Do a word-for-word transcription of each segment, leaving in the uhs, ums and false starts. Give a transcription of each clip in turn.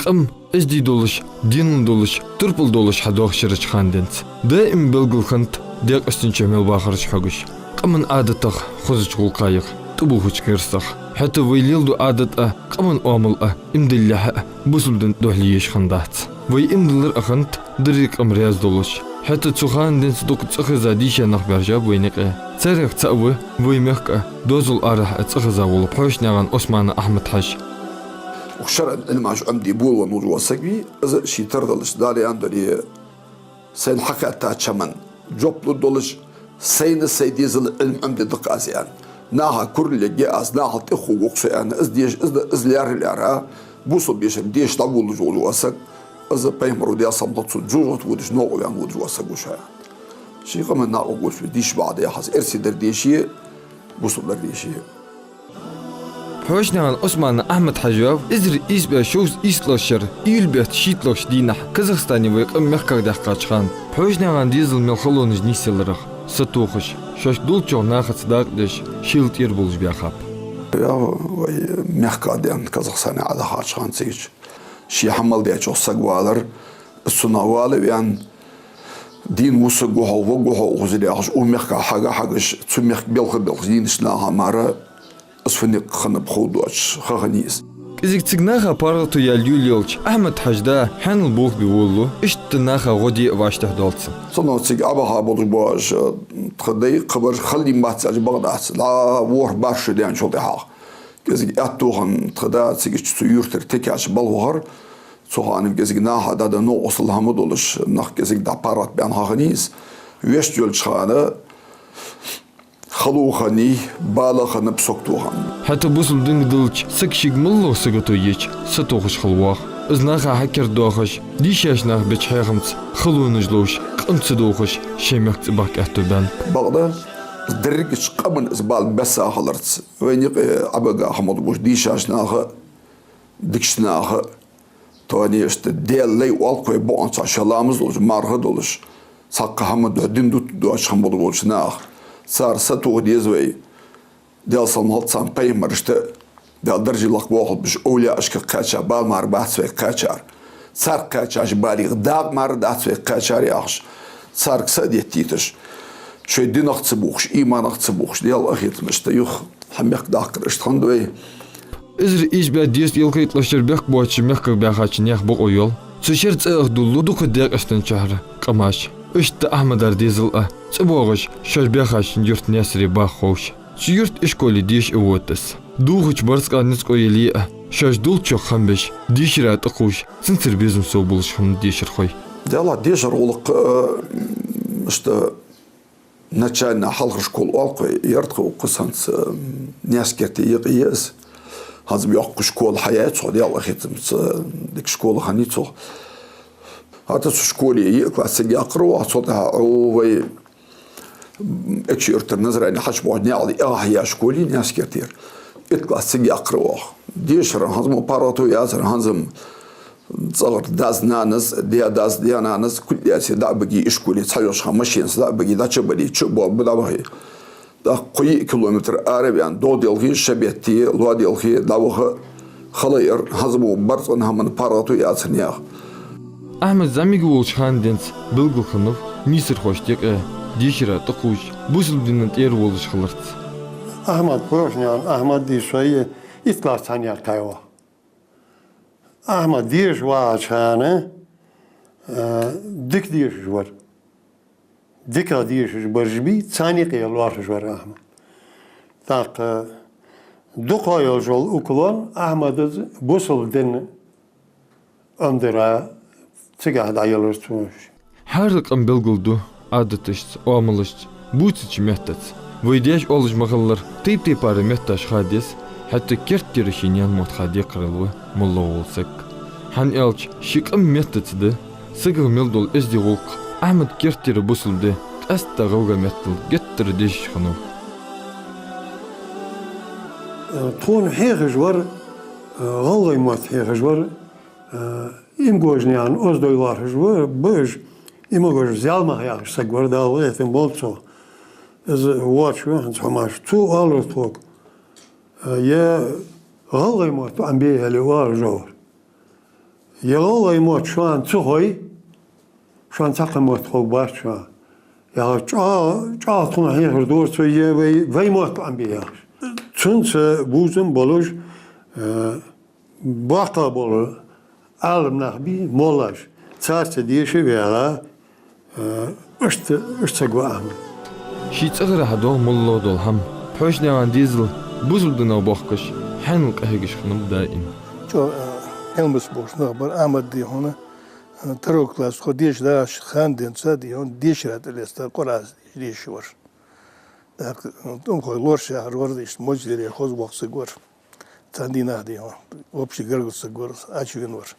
Къам эздий долаш, денал долаш, турпал долаш хьадоагӀа ширача хана денз. Даим белгал хиннад ДегӀастан чу мел бахараш хьогаш. Къаман Ӏадатах, хозача гӀулакхех, тӀабувхача гӀирсах. ХӀаьта вай леладу Ӏадат а, къаман оамал а, иман диллалехьа а, бусалба дина духьале еш хиннадац. Вай иман диллар а хиннад деррига къам раьза долаш. ХӀаьта цу хана денз дукха цӀихеза дийша нах баьржаб вайна юкъе. Царех цаӀ ва вай мехка а, доазол арахьа а цӀихеза вола Пхьошнаькъан Ӏусмана Ахьмад-Хьажа. Укх шарӀан Ӏилмаш Ӏомаде болавенна вола саг ва из, ший тардалаш Дала яндуре, сайна хьахаьттача хӀаман жоп лургдолаш, сайна сай дезала Ӏилма Ӏомаде дакъа аз ян. Наха курал ергья аз, нахал тӀехьа гӀо гу со ян, из деша, из, из лаьрхӀа-лаьрхӀа, бусалба дешара деша дӀаволалуш вола саг, из пайхамара, Даьла салам хилда цунна, жожагӀате водаш, новкъа ваьнна вода вола саг ва шоана. Ший къаман накъо гуш ве дийша бахьа да яхаш, эрсий дар деший, бусалба дар деший. Пхьошнаькъан Ӏусмана Ахьмад-Хьажа ваьв эзар ийс бӀаь шовзткъа ийслагӀча шера июль бетта шийтталагӀча дийнахьа Казахстане вай къам мехках даьккхача хана. Пхьошнаькъан дезал мел халонаш нийсъяларах сатохаш, шоашта долчох нахаца дакъа деш, шийла тӀера болаш баьхаб. Ваьв вай мехках денз Казахстане Ӏодахача хана цига. Ший хӀама мел дечох саг валар, цунах вала ваьнна, дийна вусаргва хьо, варгва хьо укхазара яхаш, укх мехках хьага-хьагаш, цу мехка белха-белхаш дийнача наха мара из фу никъ хиннаб ховргдоацаш ха хиннай из. КӀезига цига наха паргӀато яьнна лелаелча, Ахьмад-Хьажа да хьанал болх бе волалу, иштта наха гӀо де а вӀаштӀехьадоал цунна. Цунах цига Ӏобаха болаш боацаш тха дай кхабараш хала дин бац аьлча бакъ дац, дӀа ворхӀ-барх шу даьнначул тӀехьагӀа. КӀезига аьттув хинна тха да цига чу цу юртара тикача балха вахар, цу хана кӀезига наха дӀаденна новкъостал хӀама долаш, нах кӀезига дӀапаргӀата баьнна ха хиннай из. Вешта йолча хана хало хиннай, бала хиннаб, сагото хиннаб. ХӀаьта бусалба динга диллача, саг шийга моллагӀа сагото еча, сатохаш хила воагӀа. Из наха хьакердадоахаш, дийшача наха беча хьехамца халонаш ловш, къинтӀера ца дохаш, ший мехка цӀабахка аьттув баьннаб. Бакъда, дерригача къаман из бала бесса хиларца, вайна юкъе Ӏобига хӀама болаш бола дийшача наха а, дикача наха а, тхона иштта Даьла лай оал-кх вай, бокъонца шоай ламаз долаш, марха долаш, цхьаккха хӀама духьа дин дутаргдоацаш хинна болаш болча наха. Цар сатоха деза вай, Даьла салам хилда царна, пайхамарашта а, Даьла даржа лакха воаккхалба уж, овлияашка кхаьча бала мара бац вайга кхаьчар. Царга кхаьчача балех дакъа мара дац вайга кхаьчар яхаш, царга са а деттийташ, шоай динах ца бувхаш, иманах ца бувхаш, Даьла къахетамца иштта юха хьа мехка даккхар иштта хиннад вай. Эзар ийс бӀаь дезткъа ялхайттлагӀча шера бехк боацача мехках баьхача наьха бокъо йоал. Цу шера цӀаьхха доаллу дукха Даькъастан чухьара къамаш. Иштта Ахьмадара дезал а цӀабоагӀаш, шоаш баьхача юрта Наьсаре баха ховш, цу юрта ишколе деша а вода из. Дувхача барзкъа ницкъ а йолаш а, шоашта долчох хам беш, дешара тӀакхувш, цунцара безам совбувлаш хиннаб дешархой. Делахь дешара гӀулакх, э, иштта начальни хьалхара школа оал-кх вай, яр тха укхаза хӀанз, м, Наьсар-Керте юкъе я из. ХӀанз-м йоккха школа хьаяьй цох, Даьла къахетамца, дика школа хиннай цох. ХӀаьта цу школе йиъ класс цига яьккхар оаха, цул тӀехьагӀа Ӏо вай, м, Экажкъонгий-Юртара Назране хьачубоагӀача наькъа тӀа эгӀа хьаяь школа я Наьсар-Кертера. Итт класс цига яьккхар оаха. Дешара хӀанз-м паргӀато яцар, хӀанз-м цӀагӀара дас-нанас, даь-дас, даь-нанас, кулг а даьсса, дӀа а бигий, ишколе цхьайолча хана машенаца дӀа а бигий, дӀачубалий, чу а боалабий, дӀабахий. ТӀаккха кхо-йиъ километр ара а ваьнна, догӀа делхе, ша бетте, лоа делхе, дӀаваха, хала яр, хӀанз-м барзкъан хӀаман паргӀато яцар наьха. Ахьмад зӀамига волча хана денз белгал хиннав нийсархошта юкъе дешара тӀакхувш, бусалба дина тӀера волаш хиларца. Ахьмад, Пхьошнаькъан Ахьмад, дийша шоай итт класс цхьана яьккхай оаха. Ахьмад деша вагӀача хана, а, дика дешаш вар. Дика дешаш бараш бий, царна юкъе лоархӀаш вар Ахьмад. ТӀаккха дукха йолаш йола уклон Ахьмада бусалба дина Ӏомадара цигахьа дӀаялар цо. ХӀара къам белгалду Ӏадаташца, оамалашца, бувцача меттаца. Вай даьша оалаш ма хиллара, тайп-тайпара метташ ха деза, хӀаьта керттера ший наьна мотт ха декхарийла ва моллагӀа вола саг. ХӀана аьлча ший къам меттаца да, сагах мел дола эздий гӀулакх, Ахьмад керттера бусалба ди, къаьстта гӀалгӀай меттала геттара дешаш хиннав. Тхона хьехаш вар, гӀалгӀай мотт хьехаш вар, Э, Имгожнаькъан Оздой лоархӀаш ва, ба уж, Имгожев Зялмах яхаш саг вар, Дала къахетам болба цох. Из воацаш ва хӀанз хьомаш. Цо оалар тхога, э, е гӀалгӀай мотт Ӏомабе аьле оалар жовхӀар. Е лолай мотт шоана ца хой, шоана цхьаккха мотт ховргбац шоана. Яхаш, чӀоагӀа, чӀоагӀа тхона хьехар дора цо, е вай, вай мотт Ӏомабе яхаш. Цунца бувзам болаш, э, боккхий бола Ӏаламнах бий, моллаш, царца деша ваьнна, э, иштта, иштта саг ва Ахьмад. Ший цӀагӀара хьадоагӀа моллагӀа дола хӀама, пхьошнегӀан дезал бусалба динах бохкаш, хьанал къахьегаш хиннаб даим. ЧӀоагӀа, э, Ӏилманца болаш нах бар, Ахьмад, дий хьона, э, второй класс тхо дешаш дагӀаш хана денз, дий хьона, дешара тӀа лестар, Къуръан дешаш вар. ТӀаккха, э, тӀом хой лораш яхар вар, иштта мозере хоза воккха саг вар. Цхьан дийнахьа, дий хьона, вообще гаргара саг вар, Ӏочувена вар.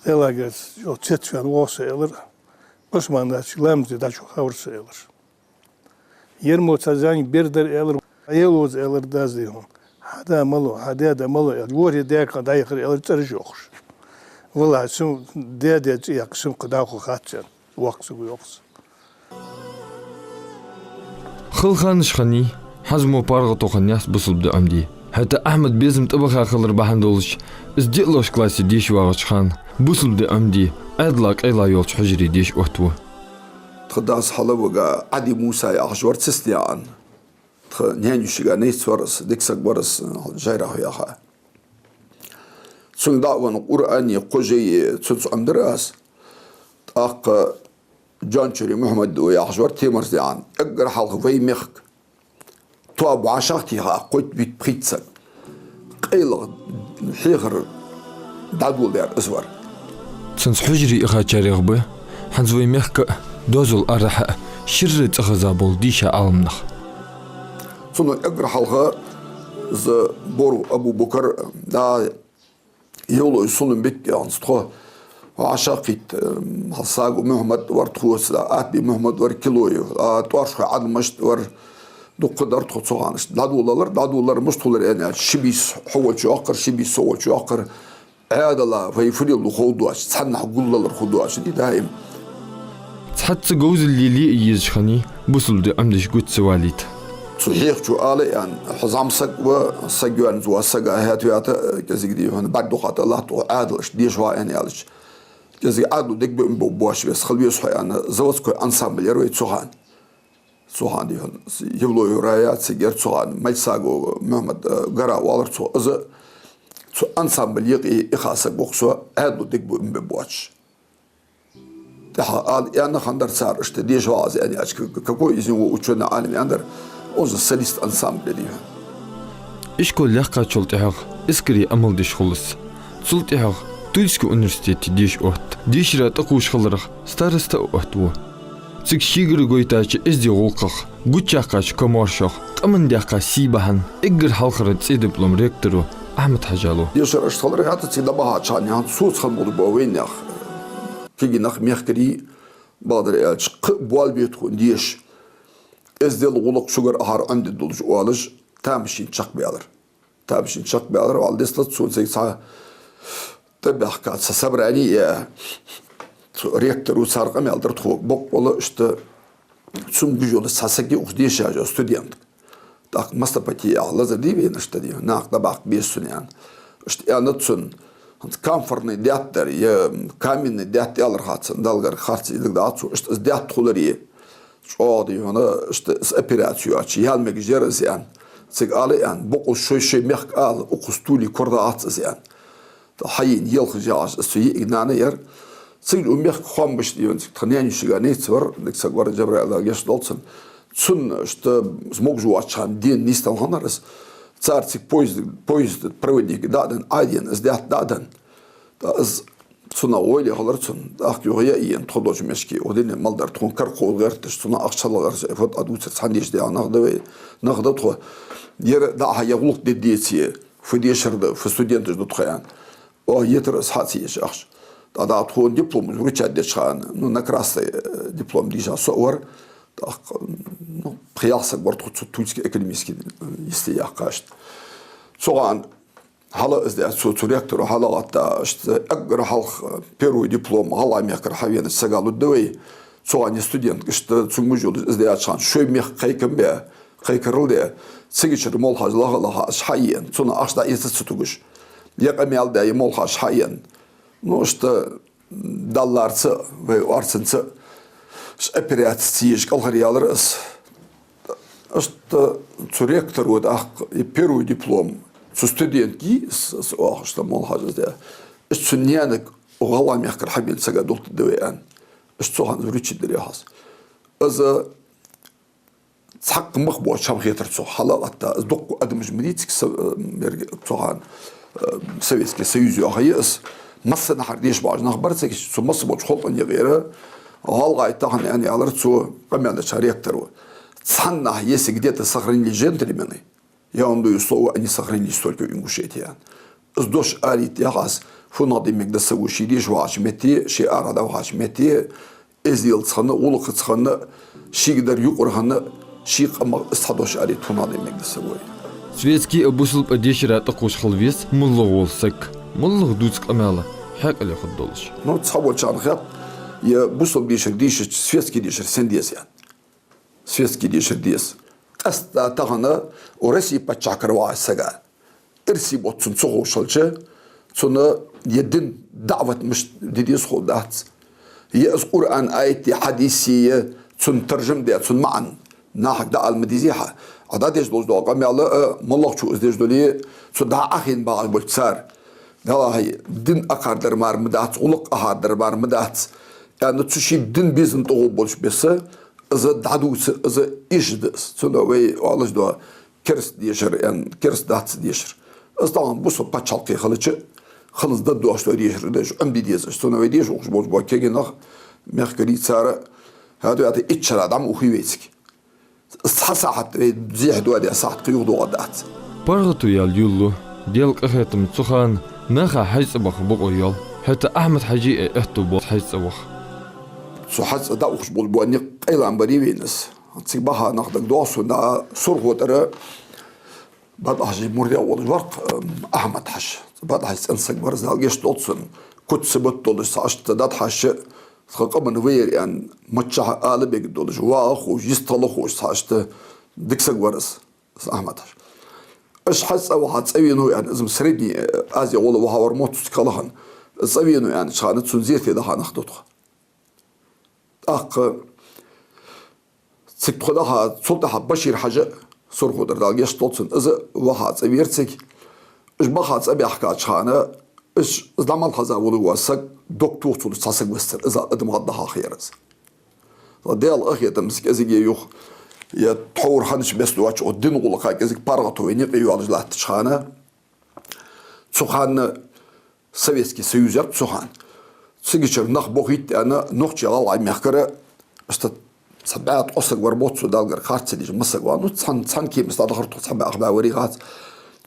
Делагарца, йо, цецваьнна воагӀа со, аьлар, Ӏусман-Наьнача ламазе дӀачухавар со, аьлар. Ер мо цхьа зӀамига бер дар, аьлар, Ӏелоза, аьлар дас, дий хьона. Хьа да малав, хьа даь да малав, аьлар, ворхӀе даьга дӀаяхар, аьлар, цӀераш йоаккхаш. Валлахьи, сона даь-даь цӀи яьккха, сона кхы дӀахо хац, аьнна, воккха саг ва, йоах цо. Хала ханаш хиннай, хӀанз мо паргӀато хиннаяц бусалба ди Ӏомаде. ХӀаьта Ахьмад безам тӀабаха хилар бахьан долаш, из диълагӀча классе деша вагӀача хана бусалба ди Ӏомаде, Ӏаьдала, къайла йолча хьужаре деша оттаву. Тха дас хьалвига Ӏади Муса яхаш вар Цистеан. Тха наьна-йишийга найц вар из, дика саг вар из, жайрах ваьха. Цунга дӀа а венна, Къуръани, кхо жайи цунца Ӏомадаьр аз. ТӀаккха Джончури Мухьмад яхаш вар Темирздаьган. Эггара хьалха вай мехка тоаба вӀашагӀтеха кхойтта-витта-пхийтта саг. КъайлагӀа хьехар дӀадоладаьр из вар. Цунца хьужаре ихачарех ба хӀанз вай мехка а, доазол арахьа а ширра цӀихеза бола дийша Ӏаламнах. Цунна эггара хьалха из Боров Абу-Бакр, да, Евлой Сулумбик яхаш тхо вӀашагӀкхийтта, м, хьал Саго Мухьмад вар тхоца, Атби Мухьмад вар Килоев, а, ТӀоаршхой Ӏадамашта вар, дукха дар тхо цу хана. ДӀадоладалар, дӀадоладалар, мишта хулар аьнна аьлча, ши бийса хьо волча йоаккхар, ши бийса со волча йоаккхар, Ӏаьдала вай фу леладу ховргдоацаш, цхьаннахьа гулдалар хургдоацаш, дий, даим. Цхьацца говзал лелае а езаш хиннай, бусалба ди Ӏомадеш гуча ца валийта. Цу хьехачо ала аьнна, хьо зӀамсаг ва, саг йоаржа вола саг а хӀаьта-ваьта, кӀезига, дий хьона, бӀаргадукха тӀа латта, Ӏаьдала иштта деша вагӀа аьнна аьлча, кӀезига Ӏаьдало дегабуа ма бу, боаш вес, хила веза хьо аьнна, заводской ансамбль яр вай цу хана. Цу хана, дий хьона, Евлоев Рая цига яр цу хана, Мальсаго Мухьмад, э, гара валар цо. Из цу ансамбле юкъе иха саг ва-кх со, Ӏаьдало дегабуа ма бу, боаш. ТӀехьа ала аьнна хиннадар цар, иштта деша вагӀа аз аьнна аьлча, к-, какой из него учёный, Ӏалим, аьннадар, он же солист ансамбля, дий хьона. Ишкол яьккхачул тӀехьагӀа Искаре Ӏамал деш хул из. Цул тӀехьагӀа Тульский университете деша отт. Дешара тӀакхувш хиларах староста а оттаву. Цига шийгара гойтача эздий гӀулакхах, гучаяьккхача комаьршох, къаман даьккха сий бахьан, эггара хьалхара цӀен диплом ректоро Ахьмад-Хьажа лу. Дешар иштта хилар, хӀаьта цига дӀабахача хана, цунца хинна болаш ба вайнаьха кагий нах мехкарий, бакъдар аьлча, кхы а болх бе тхона деша, эздел, гӀулакх шугара ахьар Ӏомаде долаш, оалаш, тамашийна чакхбаьлар. Тамашийна чакхбаьлар, валла дестац цунца цига цхьа тӀабаьхка цхьа собрани я, цу ректоро цар къамаьл дир тхога. Боккъала иштта цунга гуш йола цхьа саг я укхаза деша йола студент. ТӀаккха мастопати яха лазар дий вайна, иштта, дий, наха дӀабаккха беза цунна, аьнна. Иштта аьннад цунна. ХӀанз камфорный даьтта дар, е каменный даьтта аьлар хац цунна, Далла гарга, харц из дагадоагӀац сона. Иштта из даьтта хуларе, чӀоагӀа, дий хьона, иштта из операци йоацаш яла мегаш яр из, аьнна. Цига ала, аьнна, бокъонца шоай-шоай мехка ала, укхаза туле корадоагӀац из, аьнна. ТӀаккха хьаена елхаш яхаш, из цу йиӀига нана яр. Цига укх мехка хоамаш, дий хьона, цига тха наьна-йишийга найц вар, дика саг вар, Джабраил, Дала гешт долда цунна. Цунна иштта из могаш воацача хана дена нийсденна хиннар из. Цар цига поезд, поезд проводнике дӀа а денна, Ӏодена, из даьтта дӀа а денна. ТӀаккха из цунах вайл хилар цунна, тӀаккха юха яа а ена, тхо долча мехка, укх дунен мел дар тхона кара кховза гӀерташ, цунах ахча хьалгӀерташ, фу тӀадувцар, цхьанне деша дегӀа нах да вай, нах да тхо. Ер дӀа а хьа е гӀулакх де деце, фу дешар да, фу студенташ да тхо, аьнна. Оаха йитар из хьа ца еш ахча. ТӀаккха дӀа тхона диплом вручать деча хана, ну, на красный, э, диплом дийша со а вар, тӀаккха, ну, пхи-ялх саг вар тхо цу Тульский экономический, э, институте яьккха иштта. Цу хана хьала из даь, цу, цу ректоро хьалагӀатта, иштта эггара хьалха первый диплом гӀалгӀай мехкара хьавенача сага лургда вай. Цу хана студентка иштта цунга мужа йолаш из даьча хана шоай мехка кхайкам баь, кхайкарал даь, цигачара молхаш лаха-лаха аз хьаена, цунах ахча дӀаэца ца тугаш. Е къамаьл даь, е молхаш хьаена. Ну, иштта Далларца, вай орцанца, ш операци ца еш кӀалхаръяьлар из. Иштта цу ректора тӀаккха и первый диплом цу студентага, с-, с-, оаха, иштта мол хьажа де. Иштта цу наьнага гӀалгӀай мехкара хьабена сага дултадда вай аьнна. Иштта цу хана вручить дир яхаш. Из цхьаккха мах боацаш хӀама хетар цох, хьалаатта. Из дукха адамаш ма дий цига са-, э, мерг-, цу хана, э, Советский Союз йоахаш я из. Массанахьара дешаш бола нах бар цига, цу масса болча халкъа юкъера гӀалгӀай тахан аьнна аьлар цу къамаьл деча ректора. Цхьаннахьа, если где-то сохранились джентльмены, я вам даю слово, они сохранились только в Ингушетии. Из дош арайийтта яхаш, фуннагӀа де мегаш да саго ший деша вахача метте, ший аргӀа дӀавахача метте, эздел ца хинна, гӀулакх ца хинна, шийга дар юкъара хинна, ший къамах из цхьа дош арайийтта фуннагӀа де мегаш да саго. Светски а, бусалба а дешара тӀакхувш хила веза моллагӀа вола саг. МоллагӀа дувца къамаьл хьаькъале хургдолаш. Ну, цхьаболчарна хет, е бусалба дешар дийшача, светски дешар сенна деза аьнна. Светски дешар деза. Къаьстта тахан укх Россе паччахьалкхе вахача сага эрсий бутт цунна ца ховш хилча, цунна е дина даӀват мишта де деза ховш дац. Е из Къуръан аятеи хьадисеи, е цун таржам де, цун маӀан нахага дӀаала ма дезий хьа. Ӏа дӀадеш долаш дола къамаьл а, моллагӀчо из деш дале, цу дӀа Ӏохайна багӀаш болча цар, Даллахьа, дин акхардар мара ма дац, гӀулакх акхардар мара ма дац аьнна, цу ший дина безам тӀагӀо болча беса, из дӀадувца, из эшаш да из. Цудухьа вай оалаш да, кераста дешар аьнна, кераста дац дешар. Из тахан бусалба паччахьалкхе хилча, хӀанз да дош да дешар, деш Ӏомаде деза. Цудухьа вай деша ухаш болча бола кегий нах, мехкарий цар, хӀаьта-ваьта итт шера дӀа ма ухий вай цига. Цхьа сахьат вай зехьа доаде сахьат кхы юхадоагӀаргдац. ПаргӀато яьлча йолалу, Даьла къахетамца цу хана наха хьажцӀа баха бокъо йоал. ХӀаьта Ахьмад-Хьажий а аьттув боалл хьажцӀа ваха. Цу хьажцӀа дӀаухаш болча бола никъ къайла барий вайна из. Цига баха нах дагадоагӀа сона, Сурхо тӀара Бада-Хьажий мурдех волаш вар-кх, ам, Ахьмад-Хьажа. Бада-Хьажий цӀена саг вар из, Дала гешт долда цун. Куц-сибат долаш цхьа иштта дӀатӀахьежача, тха къаман ва ер аьнна, миччахьа ала мегаш долаш, ваха ховш, йистхила ховш, цхьа иштта дика саг вар из, из Ахьмад-Хьажа. Уж хьажцӀа ваха цӀавенав аьнна, из-м Средней Азе гӀолла ваха вар мотт цу калахана. ЦӀавенав аьннача хана цунна зерате даха нах да тхо. ТӀаккха цига тхо даха, цул тӀехьа Башир-Хьажа, Сурхо тӀара, Дала гешт долда цунна, из ваха цӀавера цига. Уж баха цӀабаьхкача хана, уж, из дӀа мел хеза волаш вола саг, дог тохачул цхьа саг висар, из адам гӀаддаха хер из. Даьла къахетамца кӀезига юха, е тхьовра ханаш бес доацаш, укх дина гӀулакха кӀезига паргӀато вайна юкъе йоалаш латтача хана, цу хана Советский Союз яр цу хана. Цигачара нах бохийта аьнна, нохчий-гӀалгӀай мехкара, иштта цхьа бӀаь ткъо саг вар мотт цу, Далла гарга, харц ца деш масса саг ва. Ну, цхьан, цхьан кемаца дӀадахар тхо, цхьа бӀаь, ах бӀаь варий хац.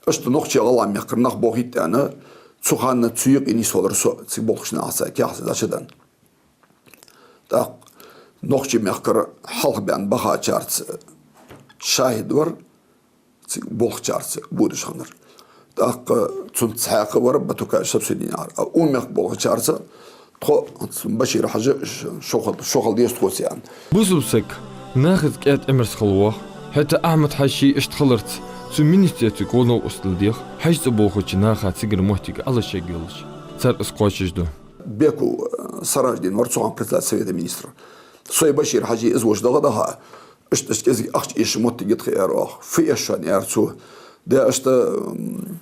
Иштта нохчий-гӀалгӀай мехкара нах бохийта аьнна, цу хана цу юкъе нийсвелар со, цига болхача нахаца каьхаташ дӀачуденна. ТӀаккха нохчий мехкара хьалха баьнна бахачарца ШахӀид вар, цига болхачарца будаш хиннар. ТӀаккха цунца хьакха вар Батукаев Шамсудин яхар. А укх мехка болхачарца тхо, Башир-Хьажа, ш-, шо хила, шо хила деза тхоца аьнна. Бусалба саг нахаца кӀаьда Ӏимерза хила воагӀа. ХӀаьта Ахьмад-Хьажий иштта хиларца, цу министерстве гӀо-новкъостал дех, хьажцӀа болхача наха цигара моттиг Ӏалашъергйолаш, цар из кхоачашду. Беков, э, Сараждин вар цу хана председатель Совета министров. Со а, Башир-Хьажий а из воша дагӀа даха, иштта, иштта кӀезига ахча эшаш моттиг я тха, аьлар оаха. Фу эш шоана, аьлар цо. Де, иштта, м,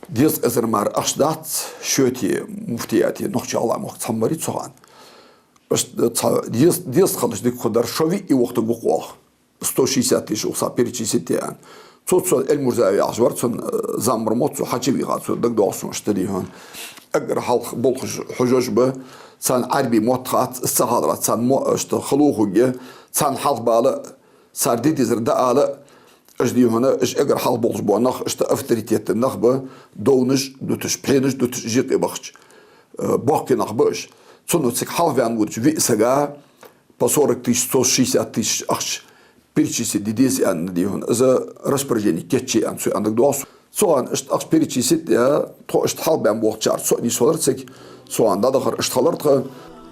дезткъа эзар мара ахча дац шоайта муфтияте, нохчий-гӀалгӀай мохк цхьа ма варий цу хана. Иштта цхьа дез-, дезткъа хилча дика хургдар, шо виъ вахийтаргва-кх оаха. Сто шестьдесят тысяч ухса перечислить де аьнна. Цо, цо Эльмурзаев яхаш вар цун, э, зам вар мотт, цо хьачувийха, цо дагадоагӀа сона, иштта дий хьона. Эггара хьалха болхаш хьожаш ба, царна Ӏарбий мотт хац, из ца хиларах царна мо-, иштта халу хургья, царна хьалха бала, цар де дезар дӀаала, иштта дий хьона, уж эггара хьалха болхаш бола нах, иштта авторитетни нах ба, довнаш дуташ, пхьенаш дуташ, жикъе бахача, э, боккхий нах ба уж. Цунах цига хьалха ваьнна водача виъ сага, по сорок тысяч, сто шестьдесят тысяч ахча перечислить де деза аьнна, дий хьона, из распоряжени кийчъяь аьнна, цо аьнна дагадоагӀа сона. Цу хана иштта ахча перечислить даь, тхо иштта хьалха баьнна болхачарца цо а нийсвелар цига, цу хана дӀадахар иштта хилар тха.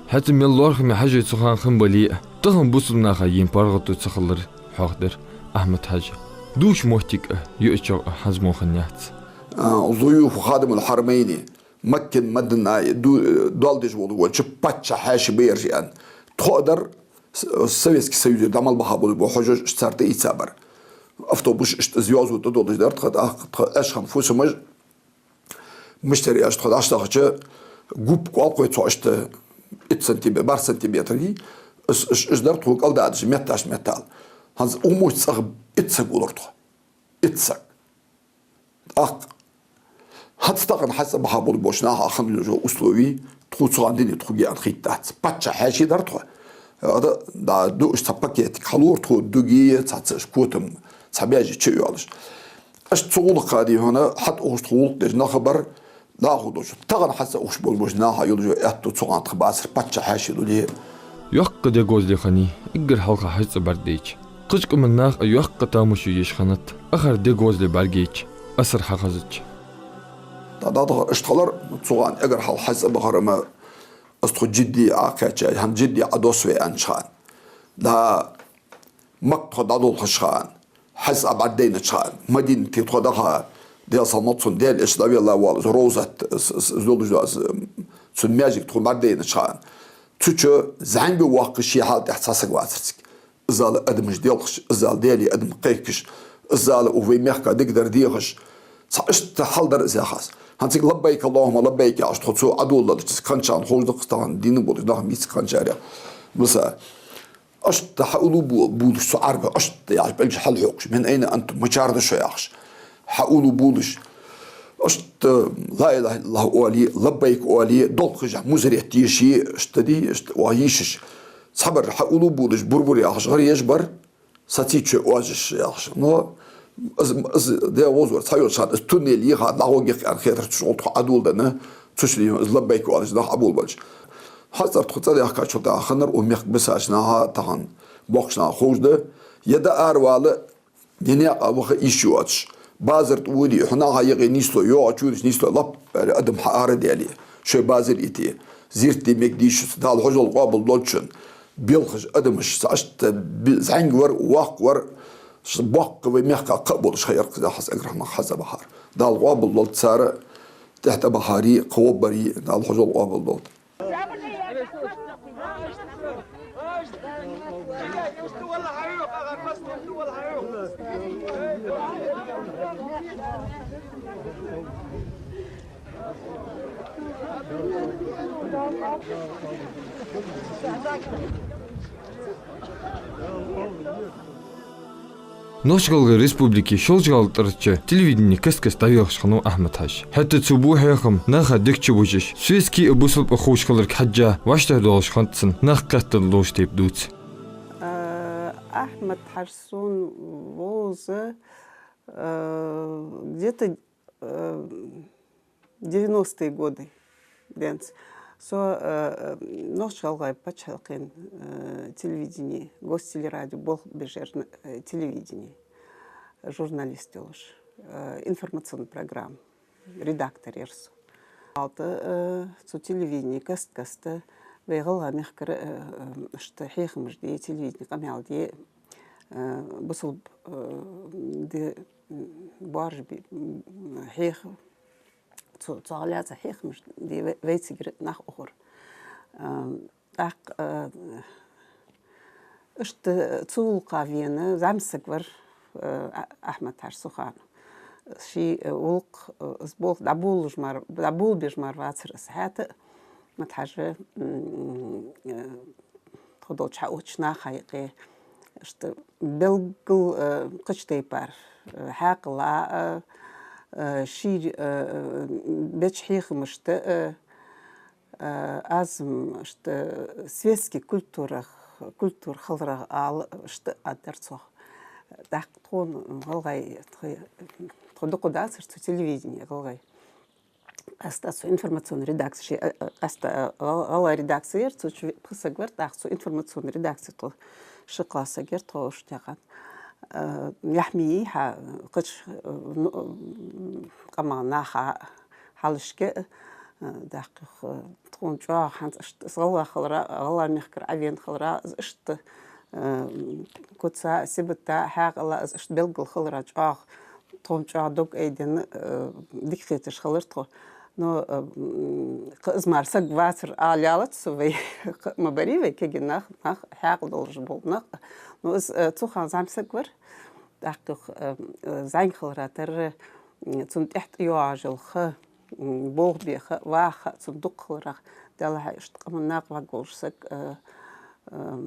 ХӀаьта мел лоархӀаме хьажий цу хана хинна бале а, тахан бусалба наха ена паргӀато ца хилар хьоахадир Ахьмад-Хьажа. Дувца моттиг а, юачох а хӀанз мо хиннаяц. А, ضيوف خادم الحرمين. Маккин Мадинай ду-, доал деш вола волча паччахьа хьаьший ба ераш аьнна. Тхо а дар с-, Советски Союзе дӀа мел баха болаш бола хьожаш цар тӀаийца бар. Автобус иштта звёзду тӀадолаш дар тха, тӀаккха тха эшхам фусамаш, миштар яш тхо дӀаштахача, губка оал-кх вай цох иштта итт сантиметр, барх сантиметр йий, иш, иш, иш дар тхога кӀалдадаш, метташ меттал. ХӀанз укх мо цӀагӀа итт саг улар тхо. Итт саг. ТӀаккха хӀанз тахан хьацӀа баха болаш болча наха хинна йола услови, тхо цу хана дина тхога ян хийтта дац. Паччахьа хьаьший дар тхо. Ада, да, ду уж цхьа пакетик хьалора тхо дуги, цхьацца уж котам, цхьа баьже чу йоалаш. Аш цу гӀулакха дий хьона, хьатӀаухаш тхо гӀулакх деш нах бар, наху долча. Тахан хьацӀа ухаш болаш болча наха йола аьттув цу хана тха бацар паччахьа хьаьший луле. Йоккха де гозле хиннай, эггара хьалха хьацӀа бӀаргадайча. Кхыча къаман нах а йоккха тамаш еш хиннад, ахар де гозле бӀаргайча, асар хьахазача. ДӀадахар иштта хилар, цу хана эггара хьалха хьацӀа бахар ма, аз тхо Джидде Ӏокхаьчача, хӀанз Джидде Ӏодоссаве аьннача хана. Да, Макка тхо дӀадолхаш хана, хьацӀа бӀаргадайнача хана, Мадинате тхо даха, Даьла салам хилда цунна, Даьла Элча дӀавелла вола из Ровзат, с-, с-, долаш да из, цун маьждиг тхо бӀаргадайнача хана. Цу чу зӀамига воккха ший хьал тӀехь цхьа саг вацар цига. Иззал адамаш делхаш, иззал Даьлий адам кхайкаш, иззал укх вай мехка дикадар дехаш. Цхьа иштта хьал дар из яхаш. ХӀанз цига «Лаббайк Аллахумма лаббайк» яхаш тхо цу Ӏодоладелча, цига кхаьчачарна ховш да-кх тахан дийна болаш нах миска кхаьчар. Мисал, иштта хьауллув бу-, булаш цу Ӏарбаша, иштта яхаш, белча хьалхьокхаш: «Мин айна антум, мичара да шо?» яхаш. Хьауллув булаш. Иштта «Ла илахӀа иллаллахӀ» оале, «Лаббайк» оале, долхаш музарет еши, иштта ди, иштта оаха йийшаш. Цхьабараш хьауллув булаш, бур-бур яхаш, гӀар еш бар, сацийта шоай оазаш яхаш. Но из, из де гӀозор цхьайолча хана, из туннель йиха дӀагӀоргья-кх аьнна хетар цу чу тхо Ӏодоладенна, цу чу дий хьона из «Лаббайк» оалаш нах Ӏоболабеннаб. ХӀанз цар тхо цӀадаьхкачул тӀехьагӀа хиннар укх мехка бисача наха, тахан боккхача наха ховш да, е дӀааравала, е наькъа ваха йиш йоацаш. Базар тӀа воде, хьо наха юкъе нийслой, йоагӀача чуйрача нийслой, лаппара адам хьаарадаьле, шоай базар йите, зерат де мегаргдий шуца, Дала хьажол къоабал долда шун, белхаш адамаш, цхьа иштта би-, зӀамига вар, воккха вар, ш-, боккха вай мехка кхаъ болаш ха яр-кх из, хӀанз эггара хьалха хьацӀа бахар. Дала къоабал долда цар тӀехьа тӀабахари, кхаъ бари, Дала хьажол къоабал долда. Нохч-ГӀалгӀай Республике Шолжа-ГӀала тӀарча телевидене каст-каста дӀавехаш хиннав Ахьмад-Хьажа. ХӀаьта цо бу хьехам наха дегчу бужаш, светски а, бусалба а ховш хиларга хьежжа, вӀаштӀехьдоалаш хиннад цун, нах кхетаде ловш тайпа дувца. Э, Ахьмад-Хьажа сона вовза, э, где-то, э, девяностые годы денз. Со, э, Нохч-ГӀалгӀай паччахьалкхен, э, телевидене, Гостелерадио болх беш яр, э, телевидене, журналист йолаш, э, информационни программа редактор яр со. ХӀаьта, э, цу телевидене каст-каста вай гӀалгӀай мехкара, э, э, иштта хьехамаш де, телевидене къамаьл де, э, бусалба, э, де, м, боаржабе, м, хьеха, цу, цу гӀалгӀай хьехамаш де вай-, вайцигара нах ухар. Э, тӀаккха, э, иштта цу гӀулакха вена зӀамсаг вар, э, А-, Ахьмад-Хьажа цу хана. Ший, э, гӀулакх, э, из болх дӀаболабеш мара, дӀаболабеш мара вацар из. ХӀаьта Ахьмад-Хьажа, м, э, тхо долча хьаоттача наха юкъе, иштта белггала, э, кхыча тайпара, э, хьаькъала а, э, ший, э, беча хьехамашта а, э, э, аз-м иштта светски культурах, культура хиларах ала иштта а дар цох. ТӀаккха тхона гӀалгӀай, тхо, тхо дукха дацар цу телевидене гӀалгӀай. Къаьстта цу информационни редакце, э, э, къаьстта, э, гӀал-, гӀалгӀай редакце яр, цу чу пхи саг вар, тӀаккха цу информационни редакце тхо ши-кхо саг яр, тхо уж тӀехьа. Э, яхь ма йий хьа, кхыча, э, ну, э, къаман наха хьалхашка, э, даккхих, э, тхона чӀоагӀа хӀанз иштта из гӀалгӀа хилара, гӀалгӀай мехкара Ӏовена хилара, из иштта, э, куца, сибата, хьаькъала, из иштта белггала хилара чӀоагӀа, тхона чӀоагӀа дог айденна, э, дика хеташ хилар тхо. Но, э, м, кхы из мара саг вацар ала лаьлац со вай, кхы ма барий вай кегий нах, нах хьаькъал долаш бола нах. Но из, э, цу хана зӀамига саг вар. ТӀаккха, э, э, зӀамига хилара тара, м, цун тӀехьа тӀайоагӀаш йола ха, м, болх бе ха, ваха ха цун дукха хиларах, Даьллахьа, иштта къаман накъаварг волаш саг, э, э,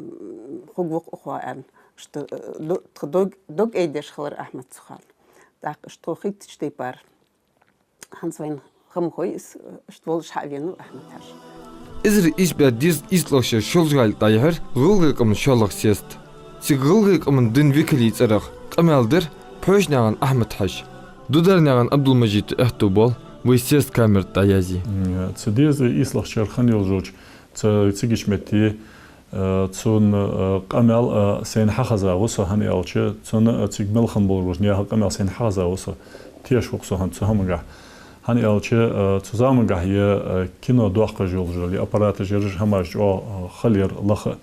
хургва-кх укхо аьнна. Иштта, э, ду-, тха дог, дог айдеш хилар Ахьмад цу хана. ТӀаккха иштта тхо хийттача тайпара, хӀанз вайна ха ма хой из, иштта волаш хьавенав Ахьмад-Хьажа. Эзар ийс бӀаь дезткъа ийслагӀча шера Шолжа-ГӀалий тӀа яхьар гӀалгӀай къаман шоллагӀа съезд. Цига гӀалгӀай къаман дина викалий цӀерах къамаьл дир Пхьошнаькъан Ахьмад-Хьажас. Дударнаькъан Ӏабдул-Мажида аьттув бола вай съезда камера тӀа язъе. М, цу дезткъа ийслагӀча шера хинна йолча, цу, цигача метте, э, цун, э, къамаьл, э, сайна хьахеза ва со, хӀана аьлча, цун, э, цига мел хинна болаш болча наьха къамаьл сайна хьахеза ва со. Тешаш ва-кх со хӀанз цу хӀамангахьа. ХӀана аьлча, э, цу замангахьа е, э, кино доаккхаш йолаш йола аппараташ, ераш хӀамаш чӀоагӀа, э, хала яр лаха.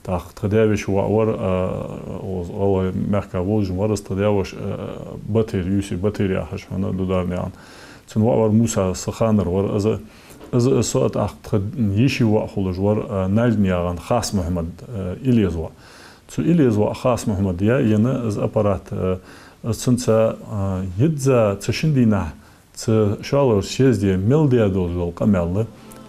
ТӀаккха тха даь-веший воӀ вар, э, гӀалгӀай мехка волаш вар из тха даь-воша, э, Батыр, Юсуп Батыр яхаш хьона, Дударнаькъан. Цун воӀ вар Муса, са ханара вар. Из, из, из со а, тӀаккха тха йиший воӀ хулаш вар, э, Наьлднаькъан Хас-Мухьмад, э, Илеза воӀ. Цу Илеза воӀа Хас-Мухьмада яь енна из аппарат, э, из цунца, э, йизза цу шин дийнахьа цу шоллагӀча съезде мел даь долаш дола къамаьл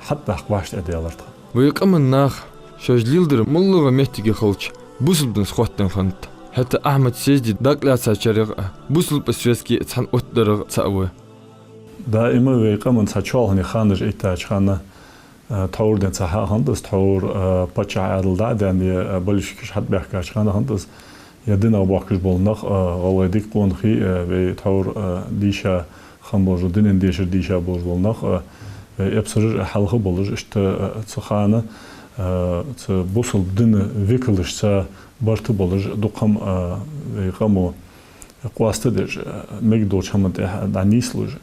хьатӀадаккха вӀаштӀехьадаьлар тха. Вай къаман нах шоаш леладер моллагӀа моттиге хилча, бусалба динца хоттаденна хиннад. ХӀаьта Ахьмад съезде дакъа лаьцачарех а, бусалба светски цхьана оттадарах цаӀ ва. Даим вай къаман цхьа чоалхане ханаш эттача хана, э, тхьовра денз цхьа хьа а хиннад из, тхьовра, э, паччахь Ӏаьдал дӀа а даьнна, е, э, большевикаш хьатӀабаьхкача хана хиннад из, е динах бохкаш бола нах, э, гӀалгӀай дика къонахий, э, вай тхьовра, э, дийша хинна болаш, дина дешар дийша болаш бола нах, э, вай эпсараш а хьалха болаш, иштта, э, цу хана, э, цу бусалба дина викалашца барт а болаш, дукха хӀама, э, вай къамо къоастадеш, мегаш долча хӀаман тӀа дӀанийслуш.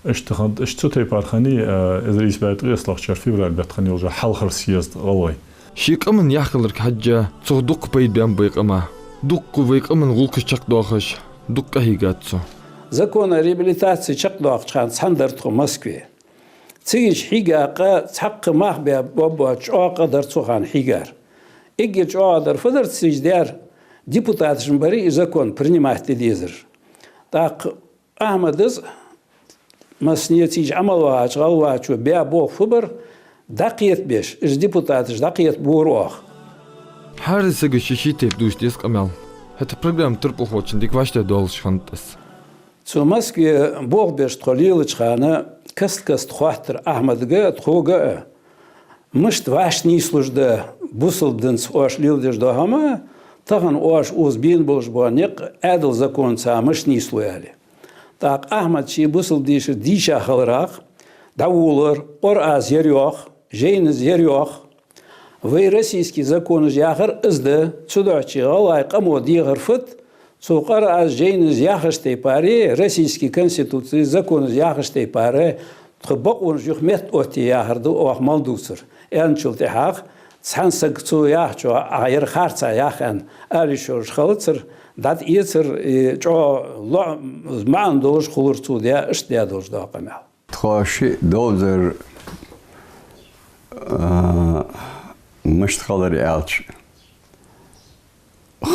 Иштта хиннад, иштта цу тайпара хиннай, э, эзар ийс бӀаь ткъаь ткъаьслагӀча шера февраль бетта хинна йолча хьалхара съезд гӀалгӀай. Ший къаман яхь хиларга хьежжа, цох дукха пайда баьннаб вай къаман. Дукха вай къаман гӀулакхаш чакхдоахаш, дукха къахьийгад цо. Закон о реабилитации чакхдоаккхача хана цхьана дар тхо Москве. Цигача хьийга къа цхьаккха мах бе бобба чӀоагӀа къа дар цу хана хьийгар. Эггара чӀоагӀа дар фу дар цигача даьр, депутаташ ма барий из закон принимать де дезар. ТӀаккха Ахьмада из массане цигача Ӏамал вагӀача гӀалгӀачо баь болх фу бар, дӀакхетабеш, уж депутаташ дӀакхетабора оаха. ХӀара сага ший-ший тайпара дувца деза къамаьл. ХӀаьта программа турпалхочун дика вӀаштӀехьадоалаш хиннад из. Цу Москве болх беш тхо лелача хана каст-каста хоаттар Ахьмадага а, тхога а: «Мишта вӀаштӀенийслуш да бусалба динца оаш леладеш дола хӀама, тахан оаш укхаза бена болаш бола никъ Ӏаьдала законаца мишта нийслу?» — аьле. ТӀаккха Ахьмада ший бусалба дешар дийша хиларах, дӀаволар, Къуръаз ер йоах, жайназ ер йоах. Вай российски законаш яхар из да, цудухьа гӀалгӀай къамо дехар фуд, цу Къуръаз, жайназ яхача тайпара, российски конституци, законаш яхача тайпара, тха бокъонаш юха меттаоттае яхар да оаха мел дувцар. Аьнначул тӀехьагӀа цхьан сага цо яхачох, Ӏа ер харцахьа яхар аьнна, ала йиш йолаш хилацар, дӀатӀаэцар, и чӀоагӀа лоӀам, маӀан долаш хулар цо даь, иштта даь долаш дола къамаьл. Тхо шиъ довзар, а, мишта хилар аьлча,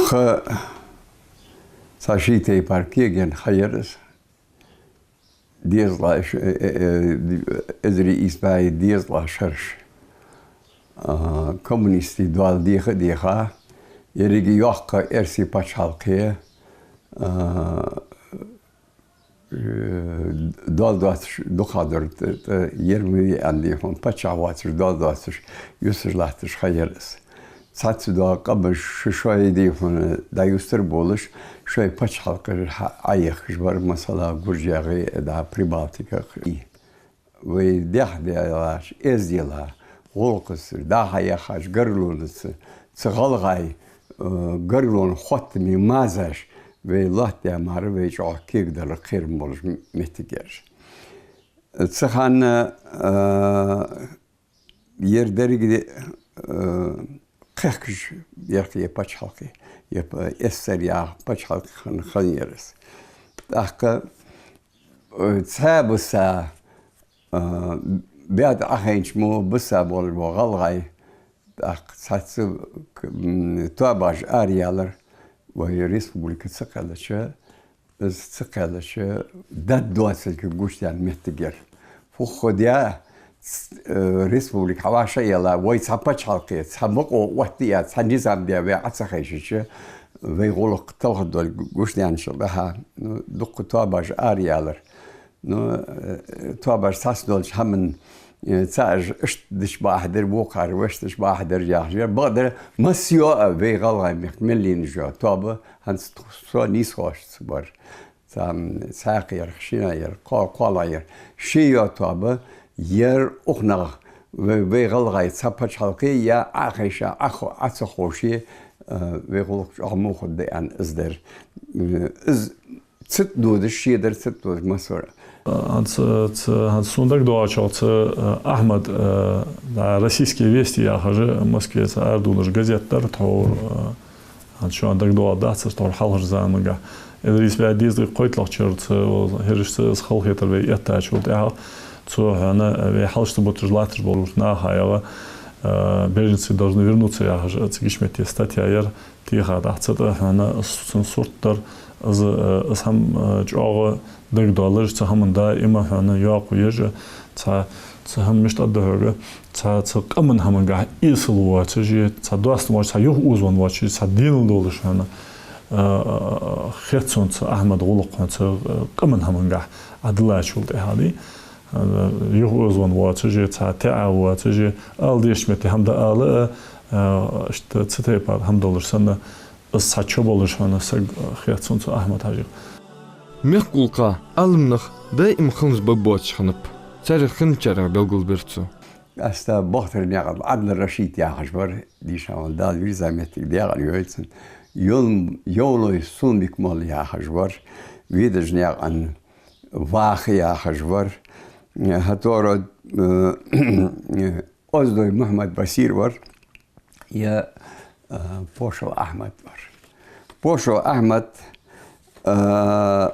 ха цхьа ший тайпара кегий ха яр из. ДезалгӀа, э, э, э, эзар ийс бӀаь дезалгӀа шераш, а, коммунистий доал деха а деха, еррига йоккха эрсий паччахьалкхе, а, э, доал доацаш дукхагӀдар, т-, т-, ер ма вий аьнна дий хьона, паччахь воацаш, доал доацаш, юсаш латташ ха яр из. Цхьацца дола къамаш шу-шоай дий хьона дӀаюстар болаш, шоай паччахьалкхера хьа-, Ӏоехаш бар, масала, ГуржегӀа, дӀа Прибалтиках. И вай дехьа делаш, эздела, гӀулакхаца, дӀа-хьа яхаш, гаргалонца, цу гӀалгӀай, э, гаргалон хоттаме мазаш, вай лоаттадаь мара вай чӀоагӀа кегадалар кхерам болаш моттиг яр. Цу хана, э, ер деррига, э, кхехкаш яр-кх ер паччахьалкхе, ер п-, эс эс эс эр яха паччахьалкхе хинна, хинна яр из. ТӀаккха, э, цхьабараш а, баьда Ӏохайнача мо бисса болаш бола гӀалгӀай, тӀаккха цхьацца к-, м, тоабаш араяьлар, вай республика ца кхеллача, из ца кхеллача, дад доацилга гучадаьнна моттиг яр. Фу хо де, ц-, э, республика хьавӀашагӀъелла, вай цхьа паччахьалкхе, цхьа бокъо оттае, цхьа низам де вай Ӏо ца хайшача, вай гӀулакх талхадолга гучадаьнначул тӀехьагӀа, ну, дукха тоабаш араяьлар. Ну, э, тоабаш цхьацца долча хӀаман, э, цхьабараш иштта деш бахьа дар, вокхар вешта деш бахьа дар яхаш яр. Бакъдар, масса йола а вай гӀалгӀай мехка мел лийнаш йола тоаба, хӀанз тх-, со нийсхошца бар. Цхьа, м, цхьаькха яр, шийна яр, кхо-, кхоалагӀа яр. Ший йола тоаба яр укх нах, вай, вай гӀалгӀай цхьа паччахьалкхе, е Ӏо а хайша, Ӏо хо-, Ӏо ца ховше, э, вай гӀулакх чӀоагӀа во хургда аьнна из дар. Э, из цу тӀа додаш, шедар цу тӀа додаш, массавар. ХӀанз, ц-, хӀанз сона дагадоагӀачох, цу, э, Ахьмад, э, да, «Российские вести» яхаш, Москве цу арадувлаш газет дар тхьовра, э, хӀанз шоана дагадоагӀаргдац из тхьовра хьалхарча заманга. Эзар ийс бӀаь дезткъеи кхойтталагӀча шера цу, хӀирашца из халахетар вай эттачул тӀехьагӀа, цо хьона, э, вай хьалхашка буташ латташ болча наха, яха, э, «Беженцы должны вернуться» яхаш, цу гӀишлетта метте статья яр, тӀехьа тӀаккха цу тӀа хьона цун сурт дар, из, э, из хӀама, э, чӀоагӀа дагадоалаш, цу хӀаман даим хьона йоккха еш, цхьа, цу хӀама мишта да хьога, цхьа, цу къаман хӀамангахь эсала воацаш, цхьа доастам воацаш, цхьа юхаозавенна воацаш, цхьа денал долаш хьона, э, хет сона цу Ахьмада гӀулакх хьона цу, э, къаман хӀамангахь Ӏодиллачул тӀехьагӀа. Юхаозавенна воацаш, цхьа таьӀа воацаш, ала дезача метте хӀама дӀаала, а, иштта цу тайпара хӀама долаш санна, из цхьа чо болаш хьона саг хет сона цу Ахьмад-Хьажийх. Мехка гӀулакха Ӏаламнах даим хинна ба боацаш хиннаб. Царех хинначарех белгалбир цо. Къаьстта Бохтара наькъа Ӏадл Рашид яхаш вар, дийша вар, Дала вирза моттиг дегӀана йойла цун. Йол-, Йовлой Сулмик молла яхаш вар, Ведажа наькъан Ваха яхаш вар, э, хӀаторо, э, Оздой Мухьмад-Басир вар, е, э, Пошо Ахьмад вар. Пошо Ахьмад, э,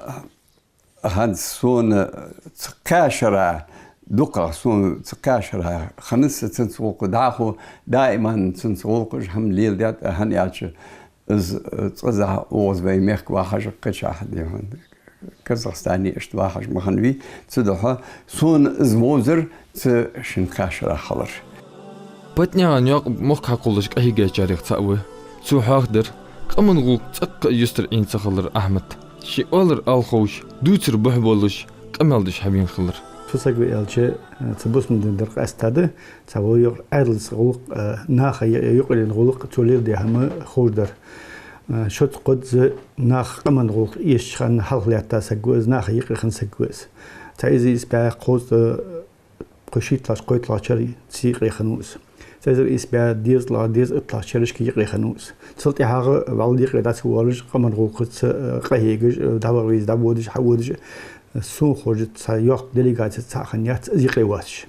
хӀанз сона цу кхаь шера, дукхагӀа сона цу кхаь шера хиннад са цунца гӀулакх, дӀахо даиман цунца гӀулакхаш хӀама леладаьд, хӀана аьлча из, э, цкъаза укхаза вай мехка вахаш кхычахьа, дий хьона, Казахстане иштта вахаш ма хиннавий, цудухьа сона из вовзар цу шин кхаь шера хилар. ПатӀанаькъан Якъуба мохк хьакхоллаш къахьийгачарех цаӀ ва. Цо хьоахадир, къаман гӀулакх цӀаккха а юстара Ӏийна ца хилар Ахьмада. Ший оалар ала ховш, дувцар бухь болаш, къамаьл деш хьавена хилар. Цу сага аьлча, цу бусалба дина дар къаьстта да, цхьа вай юкъ-, Ӏаьдалца гӀулакх, э, наха ю-, юкъарлен гӀулакх, цо леладаь хӀама ховш дар. Э, шозза-кхозза наха къаман гӀулакх эшача хана хьалхалаьтта саг ва из, наха юкъе хинна саг ва из. Цхьа эзар ийс бӀаь кхузткъа, кхо шийтталагӀча, кхойтталагӀча шера цу юкъе хиннав из. Цхьа эзар ийс бӀаь дезткъалагӀа, дезткъа итталагӀча шерашка юкъе хиннав из. Цул тӀехьагӀа вӀалла юкъе дӀа ца воалаш, къаман гӀулакхаца, э, къахьегаш, э, дӀаваха веза дӀаводаш, хьаводаш, э, сона ховш цхьа йоккха делегаци цхьа а хиннаяц из юкъе воацаш.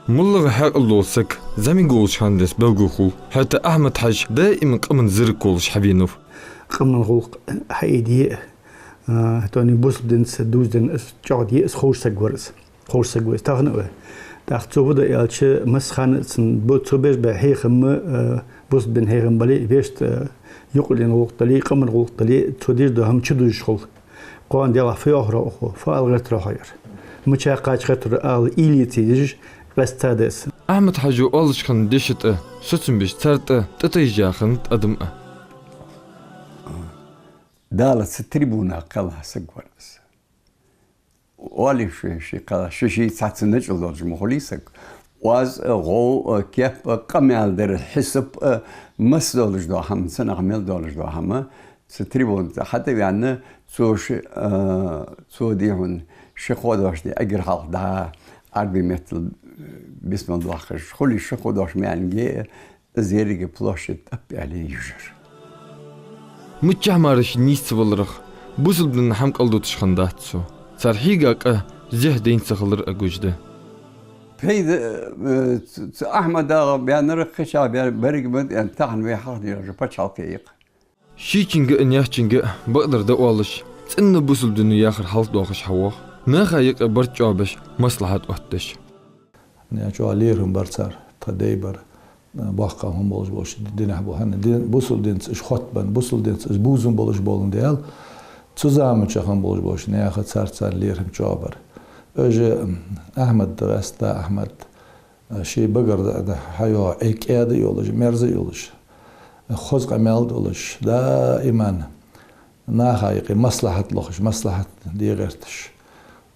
МоллагӀа хьаькъал дола саг зӀамига волча хана денз белгалхул, хӀаьта Ахьмад-Хьажа даим къаман зерриг волаш хьавенав. Къаман гӀулакх хьаийде, а, тони бусалба динца дувзаденна из чӀоагӀде из ховш саг вар из. Ховш саг ва из тахан а. ТӀаккха цо фу даьд аьлча, массахана а цун бу-, цо беш ба хьехам, э, бусалба дина хьехам бале, вешта, э, юкъарлен гӀулакх дале, къаман гӀулакх дале, цо деш дола хӀама чудожаш хул. Кхоана делахь фу йоахар хьо, фу ала гӀертар хьо яр. Мича кхача гӀертар ала уйла ца езаш, къаьстта да из. Ахьмад-Хьажо оалаш хинна деша тӀа, соцам беш цар тӀа, тӀатайжа хиннад адам а. Дала цу трибуна кхелла саг вар из. Оалий ши, ши кхелла, ши-ши цхьацца начӀал долаш ма хулий саг. Оаз а, гӀов а, кеп а, къамаьл дар, хьисап а, масса долаш дола хӀама, цунах мел долаш дола хӀама, цу трибуна тӀа хьатӀаваьнна, цо ши, а, цо, дий хьона, ши кхо дош де эггара хьалха дӀа Ӏарбий меттала бисмал доаккхаш хулий, ши кхо дош маьнге а, из еррига площадь тӀап аьле южар. Миччахьа мараш нийсса валарах, бусалба дина хӀама кӀалдуташ хиннадац цо. Цар хьийга къа зехьа дайна ца хилар а гуш да. Пайда, э, ц-, ц-, Ахьмадагара баьннар кхычахьа бер-, берригаш ба аьнна, тахан вай хьалха дийрача паччахьалкхе я-кх. Шийчунга а, наьхачунга а бакъдар дӀаоалаш, цӀена бусалба дино яхар хьалхадоахаш хьавоагӀа. Наха юкъе барт чӀоагӀбеш, маслахьат оттадеш. Наха чӀоагӀа лерхӀам бар цар, тха дай бар, боккха хӀама болаш болаш, динехь бу хьона, дин, бусалба динца уж хоттабенна, бусалба динца уж бувзам болаш боландаь, цу заман чухь хӀама болаш болаш, наха цар, цар лерхӀам чӀоагӀа бар. Уж, м, Ахьмад, Гъаста Ахьмад, ший багара хьайоагӀа, э, кӀаьда йолаш, мерза йолаш, хоза къамаьл долаш, даиман наха юкъе маслахьат лохаш, маслахьат де гӀерташ,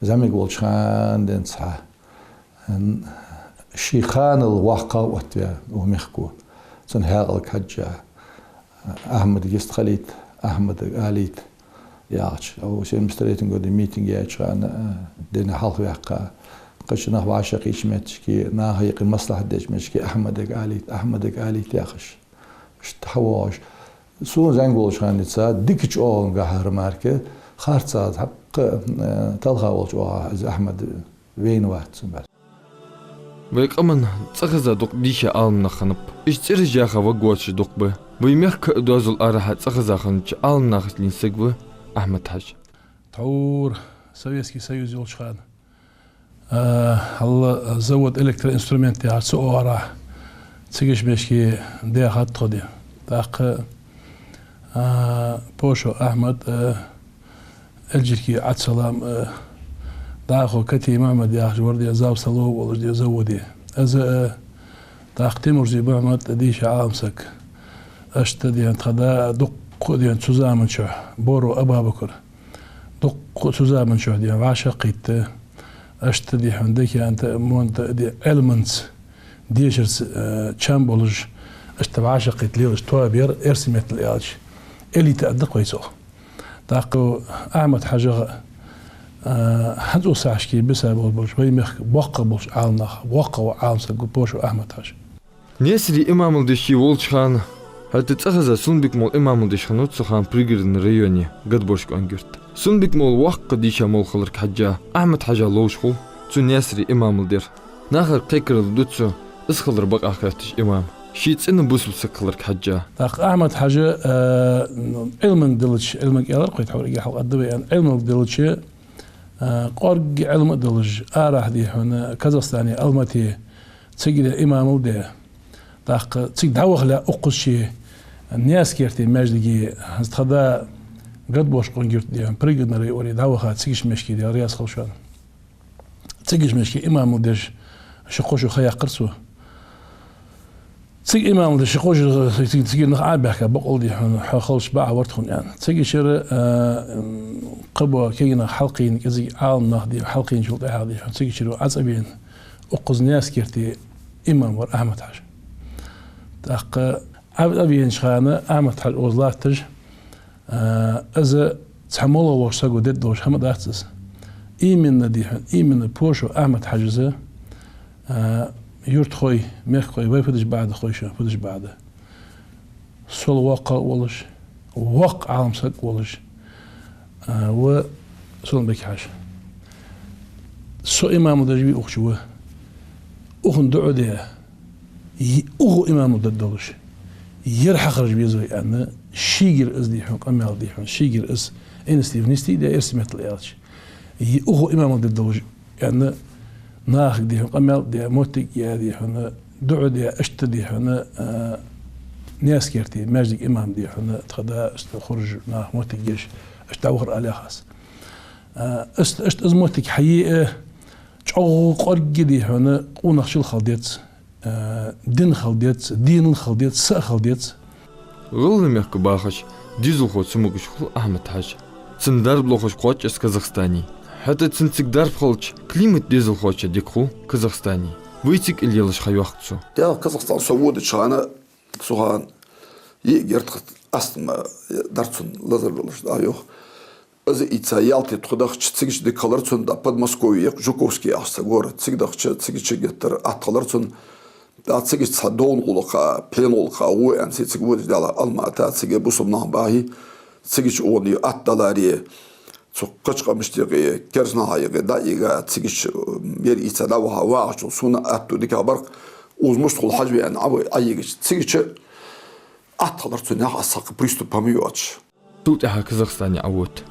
зӀамига волча хана денз хьа, ший ханал воккхагӀа оттаваь укх мехко, цун хьаькъалга хьежжа, Ахьмадага йистхилийта, Ахьмадага алийта яхача, укх семьдесят третьем году митинг яьча хана, э, дина хьалхаваьккха, кхыча нах вӀашагӀкхийтача моттиге, наха юкъе маслахьат деча моттиге Ахьмадага алийта, Ахьмадага алийта яхаш. Иштта хьавоагӀаш. Сона зӀамига волча хана денз дика чӀоагӀа гахьара мара, харцахьа, хьакъ, э, талхаволча оагӀорахьа из Ахьмад вайна вац цун бӀаьза. Вай къаман цӀихеза дукха дийша Ӏаламнах хиннаб. Уж цӀераш яха ваг воацаш дукха ба. Вай мехка а доазол арахьа цӀихеза хиннача Ӏаламнахаца лийна саг ва Ахьмад-Хьажа. Тхьовра Советский Союз йолча хана, а, хьалла завод «Электроинструмент» яхача цу оагӀорахьа, цигача моттиге даьхад тхо ди. ТӀаккха, а, Пошо Ахьмад, а, Эльжирки Ӏабдуссалам, э, дӀахо Кати Мухьмад яхаш вар ди, зав столовой волаш ди заводе. Из, э, тӀаккха Тимурзи Мухьмад дийша Ӏаламсаг. Иштта ди хьона тха да дукха ди хьона цу заман чухь, Боро Абабакар. Дукха цу заман чухь ди хьона вӀашагӀкхийтта. Иштта ди хьона дехьа-нанта, монта ди Ӏилманца, дешарца, э, чам болаш, иштта вӀашагӀкхийтта лелаш тоаба яр, эрсий меттала аьлча, элита аргда-кх вай цох. ТӀаккха Ахьмад-Хьажагара, а, хӀанз укх сахьате бисаболаш болаш, вай мехка боккхагӀа болаш Ӏаламнах, боккхагӀа вола Ӏаламсаг ва Пошо Ахьмад-Хьажа. Наьсаре имамал деш ше волча хана, хӀаьта цӀихеза Сунбик-молла имамал деш хиннав цу хана Пригородни районе, Гадбошкъонгий-Юрта. Сунбик-молла воккха дийша молла хиларга хьежжа, Ахьмад-Хьажа ловш хул цо Наьсаре имамал дар. Нахага кхайкарал ду цо, из хилар бакъахьа хоатташ имам, ше цӀена бусалба саг хиларга хьежжа. ТӀаккха Ахьмад-Хьажа, э, Ӏилманга диллача, Ӏилманга аьлар-кх вай тхьовра, эггара хьалха аргда вай аьнна, Ӏилманга диллача, э, кӀоарга Ӏилма а долаш, арахьа ди хьона Казахстане, Алмате, цигара имамал даь. ТӀаккха цига дӀавахалехь укхаза ше Наьсар-Керте маьждиге, хӀанз тха да Гадбошкъонгий-Юрта ди хьона, Пригородни районе дӀаваха, цигача моттиге, Даьла раьза хилва шоана. Цигача моттиге имамал деш ши-кхо шу ха яьккхар цо. Цига имамал деш ши-кхо шу, цига, цигара нах Ӏобаьхка, бокъонца ди хьона, хьо хилча бакъахьа вар тхона аьнна. Цигачара, а, кхыбола кагий нах хьалкхийна, кӀезига Ӏаламнах ди хьалкхийначул тӀехьагӀа ди хьона, цигачара Ӏа цӀавена, укхаза Наьсар-Керте имам вар Ахьмад-Хьажа. ТӀаккха Ӏа, Ӏа венача хана Ахьмад-Хьажа укхаза латташ, а, из цхьа моллагӀа волча саго дергдолаш хӀама дац из. Именно ди хьона, именно Пошо Ахьмад-Хьажас, а, юртахой, мехкахой, вай фу деш бакъда, хой шоана, фу деш бакъда. Сол воккхагӀа волаш, воккха Ӏаламсаг волаш, а, ва Сунбик-Хьажа. Со имамал деш вий укх чу ва. Укхунна дуӀа де, е-, укхо имамал дергдолаш, ер хьахаржа веза вай аьнна, шийгара из ди хьона къамаьл ди хьона, шийгара из инициатива нисдиде, эрсий меттала аьлча. Е-, укхо имамал дергдолаш аьнна, нахага ди хьона къамаьл де, моттиг яь ди хьона, дуӀа де, иштта ди хьона, а, Наьсар-Керте маьждига имам ди хьона, тха да, иштта хуржа нах моттиг еш, иштта дӀавахар алехьа аз. А, иштта, иштта из моттиг хьае, э, чӀоагӀа кӀоарга ди хьона къонахчал хила деза, а, дин хила деза, динал хила деза, са а хила деза. ГӀалгӀай мехка бахача дезалхо ца могаш хул Ахьмад-Хьажа. Цун дарба лохаш кхоач из Казахстане. ХӀаьта цун цига дарба хилча, климат дезалхочоа дика хул Казахстане. Вай цига лелаш хьайоах цо. Тха Казахстане со водача хана, цу хана йиӀиг яр тха, астма дар цунна, лазар долаш дӀа йоах. Из ийца Ялте тхо дахача, цигача дика хилар цунна, тӀаккха Подмосковье, Жуковский яхаш цхьа город, цига дахача, цигача геттара атта хилар цунна. ТӀаккха цигача цхьа Довн гӀулакха, пхьена гӀулакха гӀо аьнна, цига водаш даьлар Алмата, цига бусалба нах бахьий, цигача укхунна атта даларе, цу кхыча къамашта юкъе, кераста наха юкъе дӀа а ийга, цигача, м, ер ийца дӀаваха вагӀачул сона атто дикагӀа бар-кх, укхаза мишта хул хьажа ве аьнна, Ӏа вай Ӏайигача, цигача атта хилар цунна, яхаш, аз цхьаккха приступ хӀама йоацаш. Цул тӀехьагӀа Казахстане Ӏавода.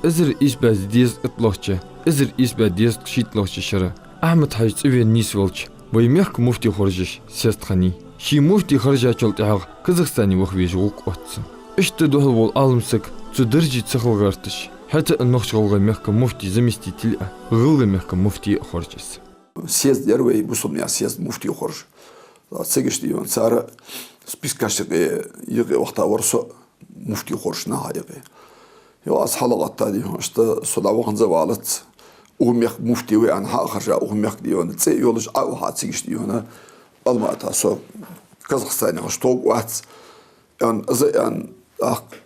Эзар ийс бӀаь дезткъа итталагӀча, эзар ийс бӀаь дезткъа шийтталагӀча шера Ахьмад-Хьажа цӀавена нийсвелча, вай мехка муфти хоржаш съезд хиннай. Ший муфти хержачул тӀехьагӀа Казахстане ваха везаш гӀулакх отт цун. Иштта духьал вола Ӏалам саг цу дарже ца хила гӀерташ, хӀаьта а Нохч-ГӀалгӀай мехка муфтий заместитель а, ГӀалгӀай мехка муфти а хорж из. Съезд яр вай, бусалба наьха съезд, муфти хоржаш. Цига иштта дийна цар спискаш юкъе, юкъе вахийта вар со, муфти хоржаш наха юкъе. Йо, аз хьалгӀатта дийна, иштта со дӀаваханза валац, укх мехка муфти ва аьнна хьа а хержа, укх мехка дийна цӀи а йолаш Ӏо а ваха, цига иштта дийна Алмата со Казахстане хьажа тога вац, аьнна, из а аьнна, тӀаккха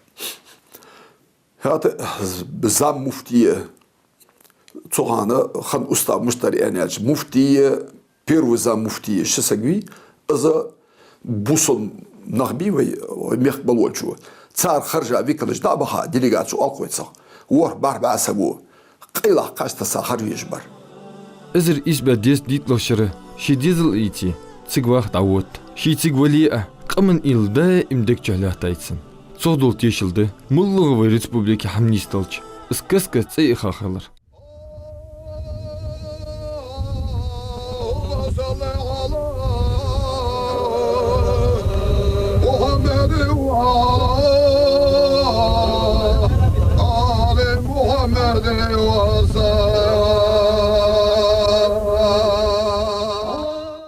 хӀаьта заммуфтий, цу хана хинна устав мишта дар аьнна аьлча, муфтий, первый заммуфтий ши саг вий, из бусалба нах бий вай, вай мехка болча. Цар хержа викалаш дӀа а баха, делегаци оалкхой цох, ворхӀ-бархӀ бӀаь саго къайлагӀа кхаж тесса хержа везаш бар. Эзар ийс бӀаь дезткъа дийтталагӀча шера ший дезал а ийце, цига ваха дӀавода. Ше цига вале а, къаман уйла даим дег чу лаьттайт цун. Цох дола тешал да моллагӀа вай республике хӀама нийсделча, из каст-каста цӀи а яха хилар.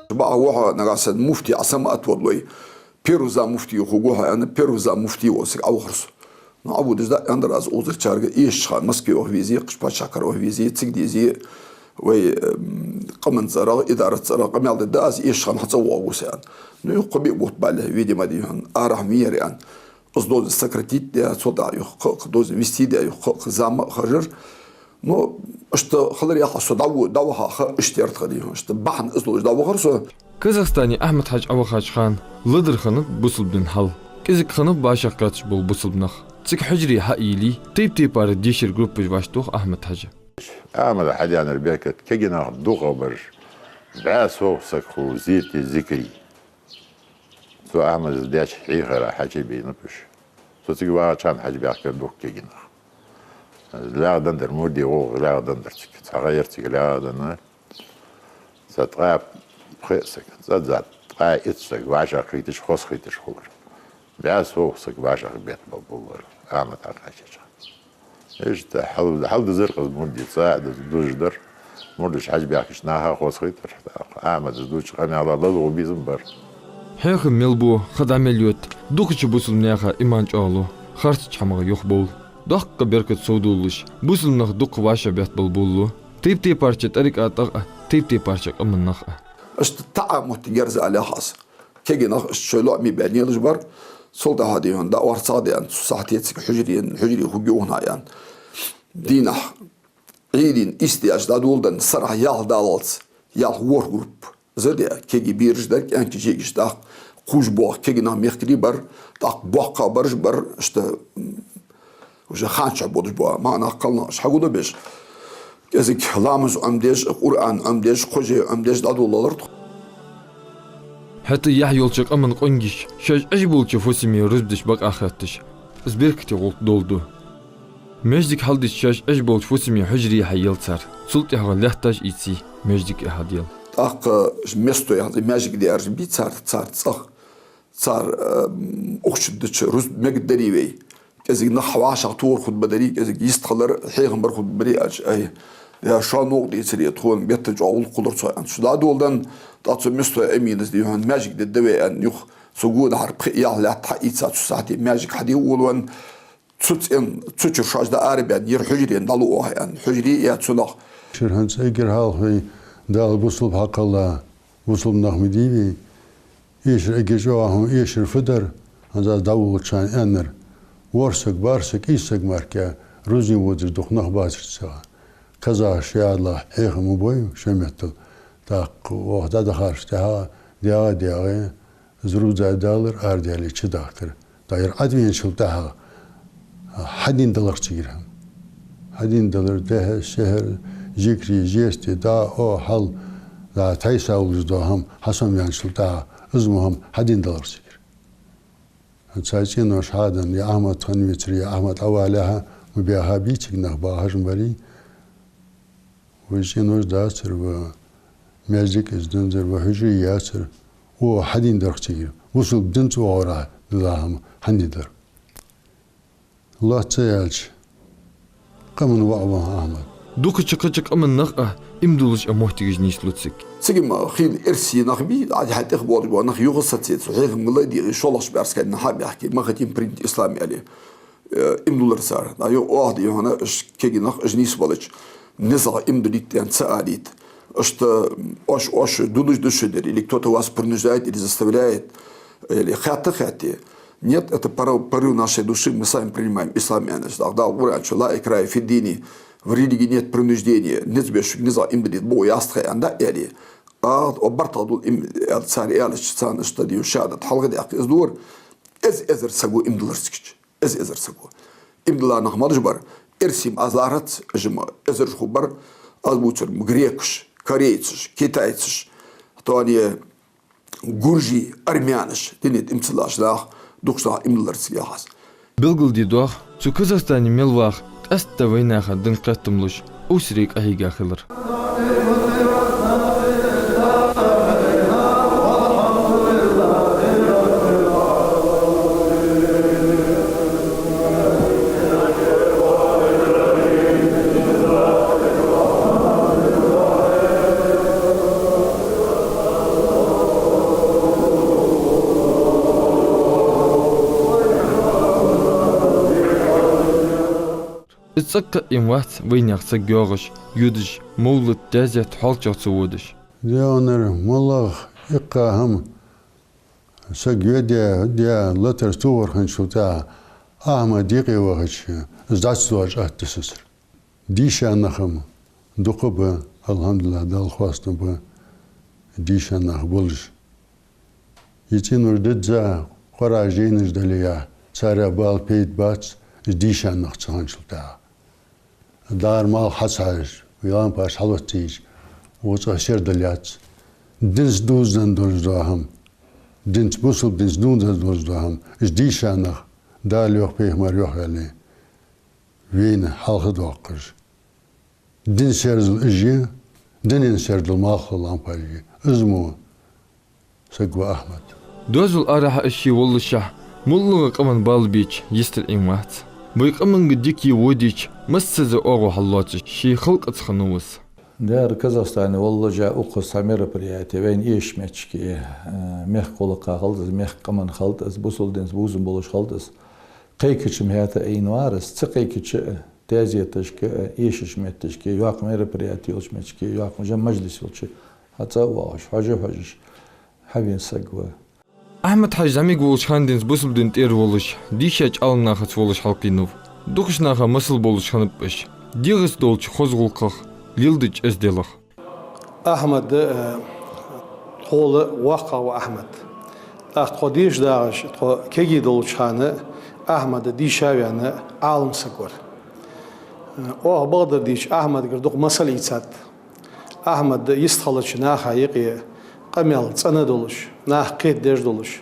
Баха ваха нагахьа санна муфти Ӏа самаат водалой, первый заммуфтий хургва хьо аьнна, первый заммуфтий вола саг Ӏовахар со. Ну, Ӏоводаш дӀа аьннадар аз укхазарчарга, эшача хана Москве ваха везе, кхыча паччахьалкхе ваха везе, цига дезе, вай, м, къаман цӀерагӀа, идарат цӀерагӀа къамаьл дергда аз, эшача хана хьо цӀавоагӀаргва со аьнна. Ну, юха кхо бӀаь бутт баьле, видимо, дийна, арахьа венаяр аьнна. Из должен сократить даь, цо дӀа юха кхы а, кхы должен ввести даь, юха кхы а кхы зама а хержар. Ну, иштта хилар яхаш со дӀаво-, дӀавахача хана иштта яр тха дийна. Иштта бахьан из долаш дӀавахар со. Казахстане Ахьмад-Хьажа Ӏовахача хана леладаьр хиннаб бусалба дина хьал. КӀезига хиннаб вӀашагӀкхеташ бола бусалба нах. Цига хьужаре хьа а йийле, тайп-тайпара дешара группаш вӀашагӀтох Ахьмад-Хьажа. Амма хьадаьннар беркат кегий нах дукхагӀа бараш, бӀаь совгӀа саг хул зерате, зикаре. Цу Ахьмада деча хьехарах хьачубийнаб уж. Цо цига вагӀача хана хьачубаьхкар дукха кегий нах. ЛаьгӀдандар, мурдий гӀулакх лаьгӀдандар цига. Цхьа гӀайра цига лаьгӀданна. Цхьа ткъаь пхи саг, цхьа ткъаь итт саг вӀашагӀкхийташ, хозахийташ хулар. БӀаь совгӀа саг вӀашагӀбетта болабелар Ахьмад хьакхаьчача. Иштта хьал-, хьалдизар-кх из мурдий, цкъа а диза, дужаш дар. Мурдаш хьачубаьхкача наха хозахийтар. Ахьмада дувцача къамаьла лелха безам бар. Хьехам мел бу, ха дӀа мел йода, дукхача бусалба наьха иман чӀоагӀлу, харцача хӀамах юхабовла. Доккха беркат совдоалаш, бусалба нах дукха вӀашагӀбетта болабеллу, тайп-тайпарча тӀарикъатах а, тайп-тайпарча къаман нах а. Иштта таӀа моттиг яр из, аьлча аз. Кегий нах иштта шоай лоӀаме баьнна лелаш бар, цул тӀехьагӀа дийна дӀа орцагӀа даьнна, цу сахьате цига хьужаре, хьужаре хургья укхаза аьнна. Дийнахьа Ӏуйранна ийс даьлча дӀадоладенна, сарахьа ялх даллалца, ялх ворхӀ группа. Из а даь, кегий бераш дар, кӀаьнкий, жегаш, тӀаккха кхувш боагӀа кегий нах мехкарий бар, тӀаккха боккхагӀа бараш бар, иштта, м, уже ханчахь бодаш бола маӀа нах, кхалнах, уж хьагулбеш, кӀезига ламаз Ӏомадеш, Къуръан Ӏомадеш, кхо жай Ӏомадеш дӀадоладелар тхо. ХӀаьта яхь йолча къаман къонгаш шоаш Ӏеш болча фусаме рузба деш бакъахьа хетташ, из беркате гӀулакх доладу. Маьждиг хьалдича шоаш Ӏеш болча фусаме хьужаре хьаелла цар, цул тӀехьагӀа лаьтташ ийце маьждиг а хьаделла. ТӀаккха место яханза маьждиг дераш бий цар, цар цӀагӀа, цар, м, ухча дича рузба мегаргдарий вай. КӀезига нах вӀашагӀтохар хургба дарий, кӀезига йистхилар, хьехам бар хургба дарий аьлча, ай, я шоана новкъа децаре, тхона бетта чӀоагӀа гӀулакх хулар цох аьнна. Цу дӀадоладенна, тӀаккха цу место эминас дийна маьждиг дергда вай аьнна, юха цу гонахьара пхи ялх лаьтта хьаийца, цу сахьате маьждиг хьаде волавенна, цу цӀен, цу чура шоаш дӀаарабаьнна, ер хьужарена дӀалу оаха аьнна, хьужаре а яь цу нах. Шура хӀанз эггара хьалха вай Дала бусалба хьакхелла бусалба нах ма дий вай. Эшар эггара чӀоагӀа хӀама, эшар фу дар, хӀанз аз дӀаволлачарна аьннар. ВорхӀ саг, бархӀ саг, ийс саг мара рузин водаш дукха нах бацар цигахьа. Казахаш яхалахь хьехам ма бой шоай меттала. ТӀаккха оаха дӀадахача тӀехьагӀа дегӀа а даьгӀе, из рузба далар, арадаьле чудахкар. ТӀаккха ер Ӏовеначул тӀехьагӀа хьадийна далар цигара хӀама. Хьадийна далар дехьа, сехьа, зикаре, жесте, дӀа, оа, хьал, дӀа тхьайса уллаш дола хӀама хьасомаваьнначул тӀехьагӀа, из мо хӀама хьадийна далар цигара. Цхьа цӀенош хьаденна, я Ахьмад хинна вецаре, я Ахьмад Ӏовалехьа, Ва баьха бийциг нах бахаш барий. Ва цӀенош дацар, ва маьждиг из динзар, ва хьужари яцар. О, хьадийна дарх цигара. Бусалба динца оагӀорахьа дилла хӀама хьадийна дар. Лоацца аьлча, къаман воӀ ва Ахьмад. Дукхача-кхыча къаман нах а иман дуллаш а моттигаш нийслу цига. Цига ма хила эрсий нах бий, Ӏа хьа тӀехболаш бола нах юха сацецу, хьехам мала дийгӀи, шоллагӀча бӀаьрсагахь хьа баьхкий, ма хатим принят ислам аьле. Э, иман дуллар цар. Да, ю, оаха да, ю, хӀана, уж кегий нах, уж нийсбалача, низагӀа иман дулийта аьнна ца алийта. Иштта, оаш, оаш дуллаш да шо дер, или кто-то вас принуждает, или заставляет, или хаьтта, хаьтте. Нет, это порыв, порыв нашей души, мы сами принимаем ислам, аьнна, да, Дала Къуръан чу, لا إكراه في الدين, в религии нет принуждения, низ беш, низагӀа иман дулийта, бо ястха, аьнна, да, или. А, о, бартал дул им, аьл, цар аьлча, царна иштта дию, шадат, хьалха дехка, из дора, эз-эзар саго иман дуллар цигача. Эз-эзар саго. Иман дилла нах малаш бар, эрсий ма аз лархӀац, уж ма эзараш хургбар, аз бувцар ма грекаш, корейцаш, китайцаш, тоне гуржий, армянаш, дина тӀа иман ца лаш нах, дукхача наха иман диллар цига яхаш. Белгалде доагӀа, цу Казахстане мел ваха къаьстта вайнаха дин кхетам луш, Усрий къахьийга хилар. Из цӀаккха а ийман вац вайнаьха саг йоагӀаш, йодаш, мовлат, дезет хьоалчагӀ ца водаш. Девнар, моллагӀа иккха хӀама саг йоде, де, латар цу варханчул тӀехьа Ахьмад юкъе вахача, из дӀа ца доагӀаш атта сусар. Дийша нах-м дукха ба, алхьамдулиллахӀ, Далла хоастам ба, дийша нах болаш. Из цӀенош дизза, къора жайнаш дале а, царех бала пайда бац, из дийша нах ца хинначул тӀехьа. ДӀара малх хьа ца хьажаш, вай лампаш хьалоацийча, укх цӀагӀа сердал яц. Динца дувзаденна долаш дола хӀама, динца, бусалба динца дувзаденна долаш дола хӀама, из дийша нах, Дала йоах, пайхамара йоах аьле, вайна хьалхадоаккхаш. Дин серзал уж я, дина серзал малх лампаш я. Из мо саг ва Ахьмад. Доазол арахьа из ше воллашехь, моллагӀа къаман бала беча йистар Ӏийна вац. Вай къаманга дика е водийча, массаза оагӀув хьаллоацаш, ший халкъаца хиннав из. Дера Казахстане воллашехь укхаза цхьа мероприяти вайна эшача моттиге, э, мехка гӀулакха хилда из, мехка къаман хилда из, бусалба динца бувзам болаш хилда из. Кхайкача-м хӀаьта а Ӏийна вар из, ца кхайкача а, тезеташка а, эшача моттигашка, йоккха мероприяти йолча моттигашка, йоккха жа-, мажлис йолча, хьа цӀа а воагӀаш, хьожаш-хьожаш, хьавена саг ва. Ахьмад-Хьажа зӀамига волча хана денз бусалба дина тӀера волаш, дийшача Ӏаламнахаца волаш хьалкхийнав. Дукхача наха масал болаш хиннаб уж, дегӀаца долча хоза гӀулакхах, леладеча эзделах. Ахьмад, э, тхол воккхагӀа ва Ахьмад. ТӀаккха тхо деша дагӀаш, тхо кегий долча хана Ахьмад дийша а ваьнна Ӏалам саг вар. Э, оаха бакъдар дийцача, Ахьмадагара дукха масал ийцад. Ахьмад йистхилча наха юкъе къамаьл цӀена долаш, нах кхетадеш долаш,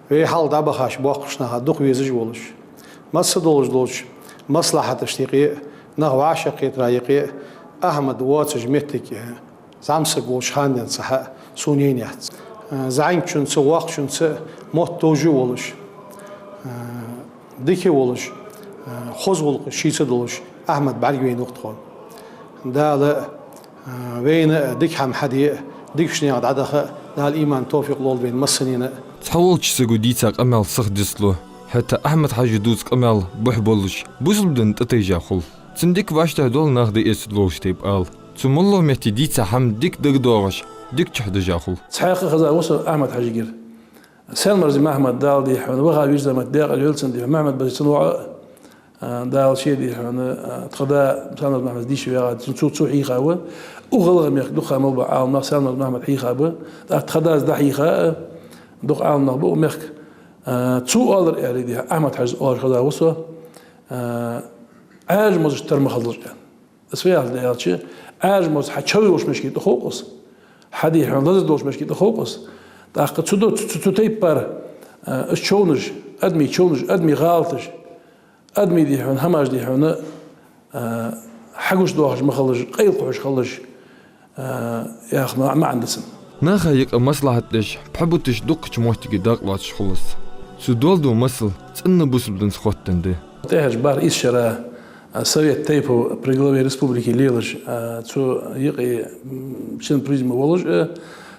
вай хьалха дӀабахача боккхача наха дукха везаш волаш, масса долаш долча маслахьаташта юкъе а, нах вӀашагӀкхетара юкъе а Ахьмад воацаш моттиг, э, зӀамсаг волча хана денз цхьа а сона яйна яц. Э, зӀамигачунца, воккхачунца мотт товжаш волаш, э, дика волаш, э, хоза гӀулакхаш шийца долаш Ахьмад бӀаргавайнав тхона. Дала, э, вайна а дика хӀама хьаде а, дикача наьха дӀадаха а Дала иман, товфикъ лолда вайна массанена а. Цхьаволча саго дийца къамаьл сиха дицлу, хӀаьта Ахьмад-Хьажа дувца къамаьл бухь болаш, бусалба дина тӀатайжа хул. Цун дика вӀаштӀехьадоал нах дӀаэцаргдолаш тайпа ала. Цу моллагӀа метте дийца хӀама дика дагадоагӀаш, дикача хьадажа хул. Цхьаькха хеза ва со Ахьмад-Хьажагара. Саьлмарзий Махьмад, Дала дийхьа хьона, ваха вижа замат декъала велцан дийхьа, Махьмад-Базий цун воӀ а, Дала ше дийхьа хьона, тха да Саьлмарзий Махьмад дийша ваьгӀа, цун цо, цо хьийха ва. Укх ГӀалгӀай мехка дукха мел бола Ӏаламнах Саьлмарзий Махьмад хьийха ба. ТӀаккха тха дас дӀахьийха а, дукха Ӏаламнах ба укх мехка. Цо оалар аьле дийхьа, Ахьмад-Хьажас оалаш хеза ва со, Ӏаьржа мозаш тара ма хилалаш аьнна. Из фу яхилга да аьлча, Ӏаьржа моз хьа чов йолча мешке тӀахов-кх из, хьа дийхьа хьона лазар долча мешке тӀахов-кх из. ТӀаккха цу до-, цу, цу, цу тайпара, э, из човнаш, адамий човнаш, адамий гӀалаташ, адамий, дий хьона, хӀамаш, дий хьона, а, хьагуш доахаш ма хилалаш, къайла кхухьаш хилалаш, а, яха ма-, маӀан да цун. Наха юкъе маслахьат деш, пхьа буташ дукхача моттиге дакъа лоацаш хул из. Цо доаладу масал цӀена бусалба динца хоттаденна да. ТӀехьарча бархӀ-ийс шера, а, Совет тейпов при главе республики лелаш, а, цу юкъе, м, член президиума волаш, а,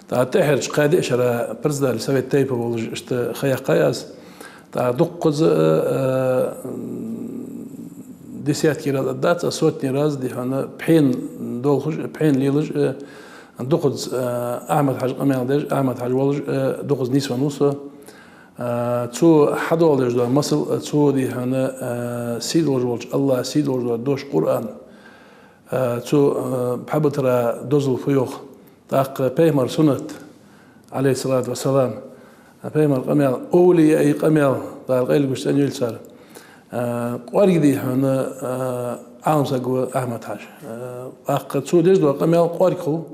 тӀаккха тӀехьарча кхаь-диъ шера председатель Совет тейпов волаш, иштта ха яьккхай аз. ТӀаккха дуккхаза, а, а, десятки раз а дац, а сотни раз, дий хьона, пхьена долхаш, пхьена лелаш, а, дукхаза, а, Ахьмад-Хьажа къамаьл деш, Ахьмад-Хьажа волаш, а, дукхаза нийсвенна ва со. А, цо хьадоаладеш дола масал, а, цо, дий хьона, а, сий долаш волча АллахӀа, сий долаш дола дош Къуръан, а, цо, а, пхьа битара дозал фу йоах. ТӀаккха пайхамара суннат, Ӏалайхи ссалату вассалам, пайхамара къамаьл, овлияий къамаьл, Дала къайлагуш цӀенйойла цар. А, кӀоарга, дий хьона, а, Ӏалам саг ва Ахьмад-Хьажа. А, тӀаккха цо деш дола къамаьл кӀоарга хул,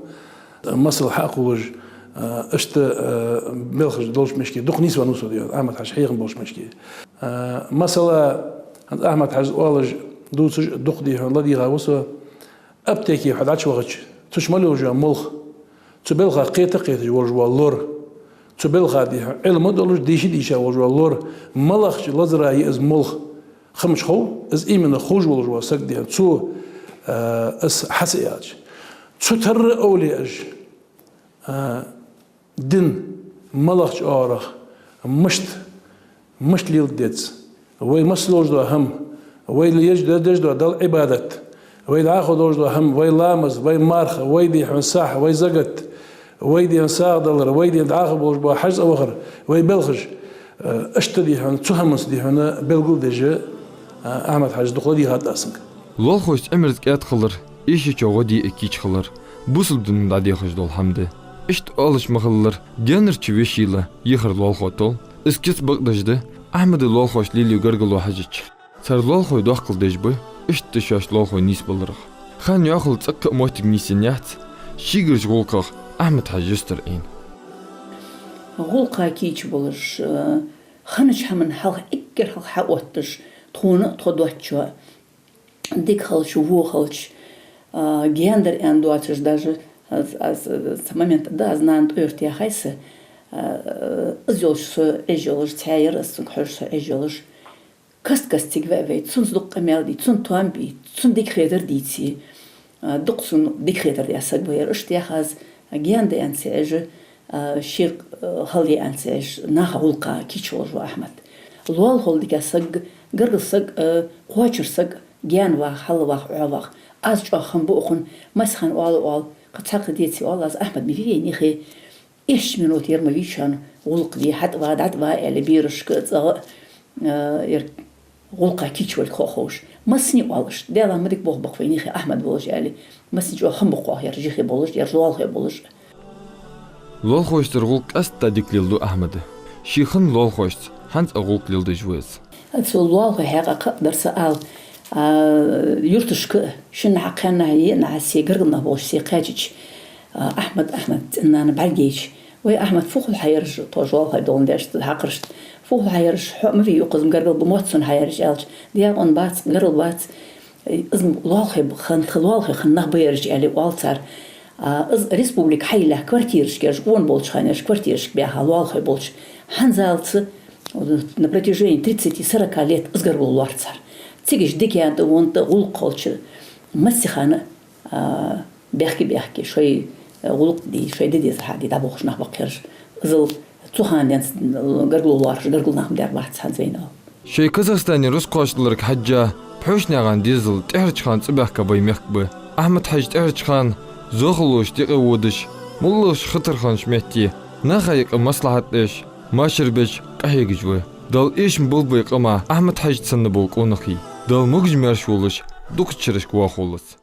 масала хьакхоллаш, а, иштта, а, белхаш долча мишке дукха нийсвенна ва со, дий хьона, Ахьмад-Хьажа хьехам болча мишке. А, масала, хӀанз Ахьмад-Хьажас оалаш, дувцаш дукха, дий хьона, ладийгӀа ва со. Аптеке хьо дӀачувахача, цу чу мел йолаш йола молха, цу балха кхета а кхеташ волаш вола лор, цу балха, дий хьона, Ӏилма долаш, дийша а дийша волаш вола лор, малагӀча лазара я из молха, хӀамаш хов, из именно ховш волаш вола саг, дий хьона, цо, а, из хьа ца аьлча. Цу тарра овлияаш, а, дин малагӀча оагӀорахьа, мишта, мишта леладу деза. Вай масса долаш дола хӀама, вай еш-, деш дола Далла Ӏибадат, вай дӀахо долаш дола хӀама, вай ламаз, вай марха, вай, дий хьона, сахь, вай закат, вай, дий хьона, сагӀа далар, вай, дий хьона, дӀахо болаш бола хьажцӀа вахар, вай белхаш, э, иштта, дий хьона, цу хӀаманца, дий хьона, белгалдеш, э, Ахьмад-Хьажас дукха ладийгӀад аз цунга. Лоалахошца Ӏимерза кӀаьда хилар, эшачоа гӀо де а кийча хилар бусалба дино дӀадехаш дола хӀама да. Иштта оалаш ма хиллара, гаьнарча вешийла яхар лоалахо тол. Из кица бакъдеш да Ахьмада лоалахошта лелаю гаргало хьежача. Цар лоалахой доккхал деш ба, иштта шоаш лоалахой нийсбаларах. Хан йӀоахал цӀаккха а моттиг нийсъенна яц шийгарча гӀулакхах Ахьмад-Хьажа юстара Ӏийна. ГӀулакха кийча болаш, э, хиннача хӀаман хьалха, эггара хьалха хьаотташ, тхона а тхо доацачоа дика хилча, во хилча, а, гаьна дар аьнна доацаш даже, аз, аз, цхьа момент да, аз нана тӀоьрта яхай са, а, из йолаш со Ӏеш йолаш, цхьа яр аз цунга хьожаш со Ӏеш йолаш. Каст-каста цига ваь вай, цунца дукха къамаьл дий, цунна тоам бий, цунна дика хетар дийций, а, дукха цунна дика хетар даь саг вар. Иштта яхаш, гаьна да аьнна ца Ӏеш, а, ший, а, хала я аьнна ца Ӏеш, наха гӀулакха кийча волаш ва Ахьмад. Лоалахол дика саг, гаргара саг, а, кхоачара саг, гаьна ваха, хьалваха, Ӏоваха. Аз чӀоагӀа хам бу укхун, массахана оал, оал, кхы цхьаккха деце оал аз, Ахьмад ма вий вайна юхе. Ишта минот яр ма вий шоана гӀулакх де, хьатӀава, дӀатӀава, аьле, берашка, цӀагӀа, а, яр гӀулакха кийча волга хо ховш. Массане оал иштта, Даьла ма дика болх баккха вайна юхе Ахьмад волаш, аьле, массане чӀоагӀа хам бу укхох, яр жихе болаш, яр лоалахой болаш. Лоалахошцара гӀулакх къаьстта дика леладу Ахьмада. Ший хинна лоалахошца хӀанз а гӀулакх леладеш ва из. Цу лоалахой хьакъехьа кхы а дар са ала, а, юрташка а, шиннахьа, кхаьннахьа, йиънахьа се гаргара нах болаш се кхаьчача, а, Ахьмад, Ахьмад, цӀен-нана бӀаргайча: «Вай, Ахьмад, фу хул хьа ераш?» Тхо жолхой долаш деш хьакхараш. «Фу хул хьа ераш? Хьо ма вий укхаза, гаргара ба мотт сона хьа ераш», аьлча: «Даькъон бац, гаргара бац. Из лоалахой хан, тха лоалахой хан нах ба ераш», аьле, оал цар. А, из республика хьайиллехь квартирашка, ераш къона болча хана ераш квартирашка баьха лоалахой болча. ХӀанзалца на протяжении тридцати-сорока лет из гаргало лоарх цар. Цига иштта дикан тӀа, вон тӀа гӀулакх хилча, массехана, а, бехке-бехке шоай, а, гӀулакх де, шоай де дезар хьаде дӀаболхаш нах ба-кх ераш. Иззал цу хана денз гаргало лоархӀаш гаргара нах ма даьр бац хӀанз вайна. Шоай Казахстане рузкъош ларг хьежжа, пхьошнаькъан дезал тӀехьарча хана цӀабаьхка бай мехка ба. Ахьмад-Хьажа тӀехьарча хана зоахалолаш тӀехьа водаш, моллагӀча хатарханча метте наха юкъе маслахьат деш, машар беш къахьегаш ва. Дала эшам болба вай къаман Ахьмад-Хьажа санна бола къонахий. Дала могаш-маьрша волаш, дукхача шерашка воахаволва из.